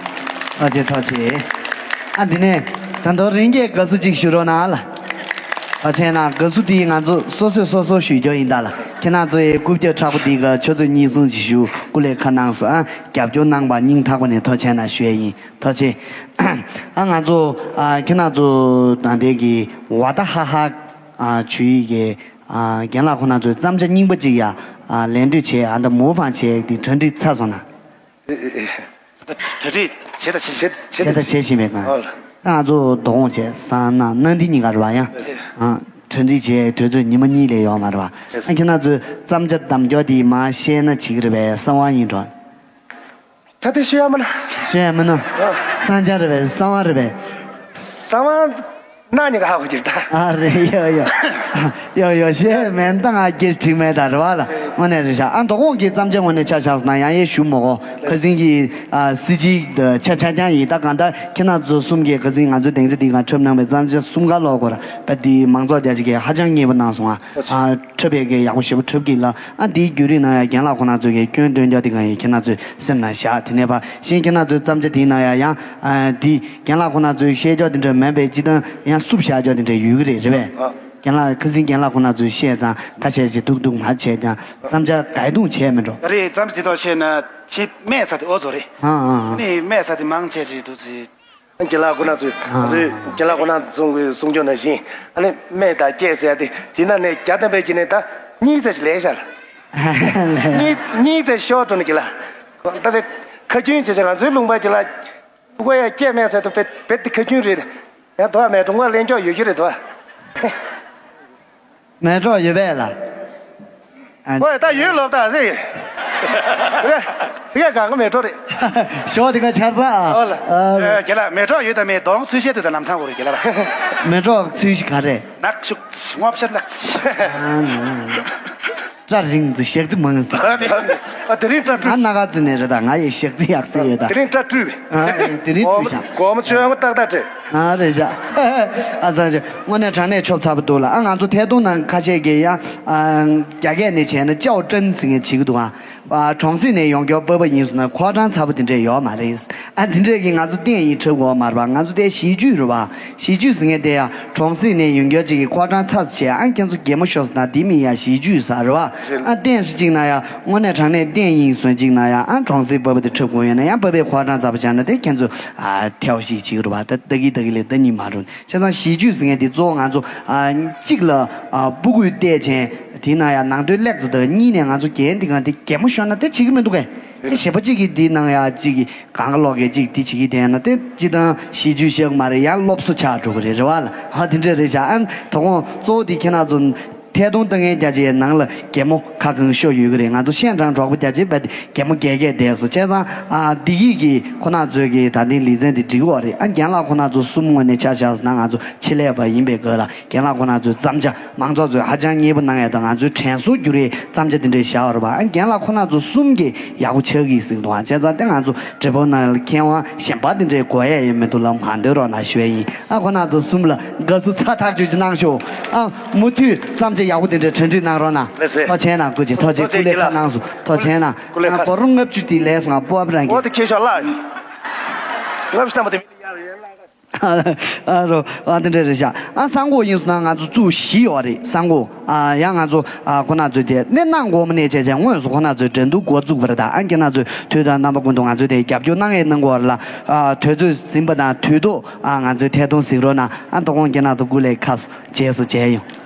ཐུགས་རྗེ་ཐུགས་རྗེ། ཨ་འདི་ནས་ད་དོ་རིང་གི་དགའ་བསུ་ཅིག་ཞུ་རོགས་གནང་ལ། ཐུགས་རྗེ་གནང་། དགའ་བསུ་འདི་ང་ཚོ་སོ་སོས་སོ་སོ་ཞུ་རྒྱུ་ཡིན་ད་ལ། ཁྱེད་རྣམ་ཚོ་ཡི་རྐུབ་བཀྱག་མཁྲེགས་པོ་འདི་ག་ཆུ་ཚོད་གཉིས་གསུམ་ཅིག་ཞུ་སྐུ་ལས་ཁ་གནང་སོང་། ཨ་རྒྱབ་སྐྱོར་གནང་བ་སྙིང་ཐག་པ་ནས་ཐུགས་རྗེ་གནང་ཞུ་ཡས་ཡིན། ཐུགས་རྗེ། ཨ་ང་ཚོ་ཨ་ཁྱེད་རྣམ་ཚོ་ད་ལྟའི་གི་ཝ་ད་ཧ་ཧ་ཨ་ཆུ་ཡི་གི་ཨ་རྒན་ལགས་ཁོང་རྣམ་ཚོས་བརྩམ་བྱ་རྙིང་པ་ཅིག་ཡ་ཨ་ལེན་འདོད་བྱས། ཨ་ད་མོ་ཕང་བྱས་ཏེ་གྲ་སྒྲིག་ཚར་སོང་ན། ཨེ་ཨེ་ཨེ། ད་གྲ་སྒྲིག་བྱས་ད་བྱས་བྱས་བྱས་ད་བྱས་བཞིན་པའི་སྒང་། ཨོ་ལ། ད་ང་ཚོ་དོ་དགོང་བྱས་སང་ན་གནངས་འདི་གཉིས་ཀ་རེད་བ་ཡང་། ཨེ། ཨ་གྲ་སྒྲིག་བྱས་དུས་ཚོད་ཉི་མ་གཉིས་ལས་ཡོད་མ་རེད་བ། ཨེ། ཨ་ཁྱེད་རྣམ་ཚོས་བརྩམ་བྱ་གདམ་སྐྱོར་དེ་མར་བཤད་ན་བྱེད་ཀྱི་རེད་པས། གསང་བ་ཡིན་འགྲོ། ད་དེ་ཤེས་ཡ་མིན་ན། ཤེས་ཡ་མིན་ན། ཨ། གསང་རྒྱ་རེད་པས། གསང་བ་རེད་པས། གསང་བ་ ནག་ཉིན་ག་ཧ་གོ་གྱིར་ད། ཨ་རེད། ཡོ་ཡོ། ཡོ་ཡོ་ཤེས་མེད་ད། ང་སྐྱེ་འགྲིག་མེད་ད་རེད་བ་ལ། དངོས་གནས་རེད་ཤག་ཨ་མདོ་དགོང་གི་བརྩམས་བྱ་དངོས་གནས་ཆ་བཞག་སོང་ན་ཡང་ཡེ་ཞུ་མོ་གོ། ཁ་སང་གི་ཨ་སྲིད་སྤྱི་ཆ་ཆ་རྐྱང་ཡིན་ད། གང་ལྟར་ཁྱེད་རང་ཚོ་གསུམ་གྱིས་ཁ་སང་ང་ཚོའི་སྡིངས་ཆ་འདི་ག་འཁྲབ་གནང་བའི་བརྩམས་བྱ་གསུམ་ཀ་ལོག་གོ་ར་པ་འདི་མང་ཚོགས་རྒྱ་ཆེ་གིས་ཧ་ཅང་མཉེས་པོ་གནང་སོང་ཨ། ཨ་འཁྲབ་པའི་གི་ཡག་པོ་ཞེ་པོ་འཁྲབ་ཀྱི་ལ། ཨ་འདིའི་བརྒྱུད་རིམ་ནང་ཡང་རྒན་ལགས་ཁོ་ན་ཚོས་གི་སྐྱོན་འདོན་རྒྱུ་དེ་གང་ཡིན་ཁྱེད་རང་ཚོའི་སེམས་ནང་བཞག་དེ་ནས་ཕར་གཞན་ཁྱེད་རང་ཚོའི་བརྩམས་བྱ་དེའི་ནང་ཡང་ཡང་ཨ་འདི་རྒན་ལགས་ཁོ་ན་ཚོས་བཤད་རྒྱུ་དེ་འདྲ་མིན་པའི་སྤྱི་བཏང་ཡང་བསུབ་བཞག་རྒྱུ་དེ་འདྲ་ཡོད་ཀྱི་རེད། རེད་པས། ཨ། རྒན་ལགས་ཁ་སང་རྒན་ལགས་ཁོ་ན་ཚོས་བཤད་ཙང་ཁ་ཤས་ཅིག་ཏུག་ཏུག་མ་བྱས་ཀྱང་བརྩམས་བྱ་ག་ཡི་དུང་བྱས་མི་འགྲོ། ད་རེས་བརྩམས་བྱ་དེ་དག་བཤད་ན་ཕྱི་སྨད་ས་དེ་ཨོ་ཚོ་རེད། ཨ་ཨ་ཨ། ནི་སྨད་ས་དེ་མང་ཆེ་ཅིག་འདུག་ཚེ། རྒན་ལགས་ཁོ་ན་ཚོས་ང་ཚོས་རྒན་ལགས་ཁོ་ན་ཚོས་གསུང་གི་གསུང་སྐྱོང་ནང་བཞིན་ཨ་ནི་སྨད་དང་སྐྱེད་ཟེར་ཏེ་དེ་ནང་ནས་རྒྱ་བསྟན་པའི་དཀྱིལ་ནས་ད་གཉིས་ཙམ་ཞིག་ལས་ཤར། གཉིས་གཉིས་ཙམ་ཤོར་འགྲོ་ནི་གི་ལ། ད་ལྟ་ཁ་རྒྱུན་བྱེད་ཆེད་ང་ཚོའི་ལུང་པ་གི་ལ་ཁོ་ཡ་སྐྱེད་སྨད་ཟེར་དུ་བེད་བེད་དེ་ཁ་རྒྱུན་རེད། ཡང་དོ་མེད་འགྲོ་ང་ལེན་ཀྱོག་ཡོད་ཀྱི་རེད་དོ། མེད་འགྲོ་ཡོད་པས་ལ། ཨ། ཨོ་ད་ཡོད་ལོབ་ད་ཟེར། དེ་ག་གང་གི་མེད་འགྲོ་རེད། ཞོ་དེ་ག་ཆར་ས་ཨ། ཨོ་ལ། ཨ། ཨེ་རྒན་ལགས་མེད་འགྲོ་ཡོད་ད་མེད་གདོང་ཚུལ་བཤད་དུས་ད་ལམ་སང་གོ་རེད་རྒན་ལགས། མེད་འགྲོ་ཚུལ་ཞིག་ག་རེད། ནག་ཤུག་ངོ་བཤད་ལགས། ཨ་ནི། སྐྲ་རིང་ཙི་ཞག་ཙི་མང་ཙི། ཨ་དེ་རིང་སྐྲ་བཀྲུས། ང་ན་ག་ཙི་ནས་རེད་ད། ང་ཡི་ཞག་ཙི་ཡག་ཙི་ཡོད་ད། དེ་རིང་སྐྲ་བཀྲུས་པས། ཨ་དེ་རིང་བཀྲུས་ཤག་སྒོར་མོ་བཅོ་ལྔ་ཏག་ཏག་སྤྲད། ཨ་རེད་ཤག་ཨ་སང་ཞག་དངོས་གནས་དྲང་གནས་ཆོབ་ཚ་པོ་འདུག་ལ། ཨ་ང་ཚོ་ཐད་གཏོང་ནང་ཁ་ཤས་ཀྱིས་ཡང་ཨ་རྒྱ་སྐད་ནས་བྱས་ན་ཅའོ་ཀྲན་ཟེར་མཁན་བྱེད་ཀྱི་འདུག་ཨ། ཨ་གྲོང་གསེབ་ནས་ཡོང་མཁན་པ་ཕ་ཡིན་སོང་ན་ཁོ་ཁྲང་ཚ་པོ་དེ་འདྲས་ཡོད་མ་རེད། ཨ་དེ་འདྲས་ཀྱིས་ང་ཚོ་གཏན་ཡིག་འཁྲབ་དགོས་མ་རེད་པ། ང་ཚོ་དེ་གཞིས་བརྒྱུད་རེད་པ། གཞིས་བརྒྱུད་ཟེར་མཁན་དེ་ཡང་གྲོང་གསེབ་ནས་ཡོང་རྒྱུ་ཅིག་གིས་ཁོ་ཁྲང་ཚ་ཙམ་བྱས། ཨ་ཁྱེད་ཚོ་གད་མོ་ཤོར་སོང་ན་དེ་མིན་ཡ་གཞིས་བརྒྱུད་ས་རེད་བ། རེད། ཨ་བསྟན་སྲིད་ཅིག་ན་ཡ་དངོས་གནས་དྲང་གནས་བསྟན་ཡིན་སོང་ཅིག་ན་ཡ་ཨ་གྲོང་གསེབ་པ་ཕ་དེ་འཁྲབ་དགོས་ཡོད་ན་ཡང་པ་ཕས་ཁོ་ཁྲང་ཚ་པོ་བྱས་ན་དེ་ཁྱེད་ཚོ་ཨ་ཐལ་ཞིག་བྱེད་ཀྱི་རེད་བ། ད་ད་གི་ད་གི་ལས་ད་གཉིས་མ་རུང་བྱས་ཙང་གཞིས་བརྒྱུད་ཟེར་མཁན་དེ་གཙོ་བོ་ང་ཚོ་ཨ་གཅིག་ལ་ཨ་སྤུ་གུས་བལྟས་བྱས་དེ་ན་ཡ་ནང་དོན་ལེགས་ཚོ་ད་གཉིས་ནས་ང་ཚོ་རྒན་དེ་གང་དེ་གད་མོ་ཤོར་ན་དེ་བྱེད་ཀྱི་མི་འདུག་གས། དེ་གཞས་པ་གཅིག་གིས་དེ་ནང་ཡ་གཅིག་གིས། གང་ག་ལོག་གི་གཅིག་དེ་བྱེད་ཀྱི་བསྡད་ན་དེ་སྤྱི་བཏང་གཞིས་བརྒྱུད་བཤད་གི་མ་རེད། ཡང་སློབ་གསོ་ཆགས་འགྲོ་གི་རེད། རེད་བ་ལ། ཧ་དེ་འདྲ་རེད་ཤག་ཨ་དོ་དགོང་གཙོ་བོ་དེ་ཁྱེད་རང་ཚོ་ཐད་གཏོང་ལྟ་མཁན་རྒྱ་ཆེའི་ནང་ལ་གད་མོ་ཁ་གང་ཤོར་ཡོད་ཀྱི་རེད། ང་ཚོ་ཤན་གྲངས་གྲོགས་པོ་རྒྱ་ཆེ་བས་གད་མོ་རྒྱག་གས་བསྡད་སོང་། བྱས་ཙང་ཨ་བདེ་སྐྱིད་ཀྱི་ཁོ་ན་ཚོས་ཀྱི་ད་ཐེངས་ལེ་ཚན་དེ་འགྲིག་གི་ཡོད་རེད། ཨ་རྒན་ལགས་ཁོ་ན་ཚོ་གསུམ་དངོས་གནས་ཆ་བཞག་སོང་ན་ང་ཚོ་ཆེད་ལས་པ་ཡིན་པའི་སྐབས་ལ་རྒན་ལགས་ཁོ་ན་ཚོའི་བརྩམས་བྱ། མང་ཚོགས་ཚོས་ཧ་ཅང་མཉེས་པོ་གནང་ཡ་དང་ང་ཚོའི་དྲན་གསོ་རྒྱུ་རེད་བརྩམས་བྱ་དེ་འདྲའི་བཞག་པ་རེད་པ། ཨ་རྒན་ལགས་ཁོ་ན་ཚོ་གསུམ་གྱིས་ཡག་པོ་ཆགས་ཀྱི་ཟིག་འདུག་ཨ་བྱས་ཙང་དེ་ང་ཚོ་འབྲི་བོ་ནང་ལ་མཁས་དབང་གཞན་པ་དེ་འདྲའི་དགོས་ཡ་ཡོད་མི་འདུག་ལ་མ་འདོད་རོགས་གནང་ཞུ་ཡ་ཡིན། ཨ་ཁོ་ན་ཚོ་གསུམ་ལ་དགའ་བསུ་ཚ་ཐག་ཆོད་ཅིག་གནང་ཤོག་ཨ་མུ་མཐུད་བརྩམས་བྱ་ཡག་པོ་དེ་འདྲའི་གྲ་སྒྲིག་གནང་རོགས་གནང་། ལགས་སེ། ཐུགས་རྗེ་ཆེ་གནང་། སྐུ་མཁྱེན། ཐུགས་རྗེ་ཆེ། ཐུགས་རྗེ་ཆེ། སྐུ་ལས་ཁ་གནང་སོང་། ཐུགས་རྗེ་ཆེ་གནང་། སྐུ་ལས་ཁ་གནང་། སྐོར་རུ་ལྔ་བཅུ་དེ་ལས་སོང་། ཨ་སྤོབས་པ་རང་གི། འོ་དེ་ཁྱེད་ཤོག་ལ། ལྔ་བཅུ་ཐམ་པ་དེ་མི་ལ་ཡར་ཡར་ལ། ཨ་རོ། ཨ་དེ་འདྲ་རེད་ཤག་ཨ་སང་དགོང་ཡིན་སོང་ན་ང་ཚོ་བཙུགས་བཞི་ཡོད་རེད། སང་དགོང་ཨ་ཡང་ང་ཚོ་ཨ་ཁོ་ན་ཚོས་དེ་ནས་གནང་དགོས་མ་ནས་བྱས་བྱས་དངོས་སུ་ཁོ་ན་ཚོས་འགྲན་བསྡུར་འགོ་བཙུགས་པ་རེད། ད་ཨ་ཁྱེད་རང་ཚོས་དུས་དང་རྣམ་པ་ཀུན་ཏུ་ང་ཚོས་དེ་རྒྱབ་སྐྱོར་གནང་ཡས་གནང་དགོས་རེད་ལ། ཨ་དུས་ཚོད་ཟིན་པ་དང་དུས་ཐོག་ཨ་ང་ཚོས་ཐད་གཏོང་གཟིགས་རོགས་གནང་། ཨ་དོ་དགོང་ཁྱེད་རང་ཚོ་སྐུ་ལས་ཁ་རྗེས་སུ་མཇལ་ཡོང་།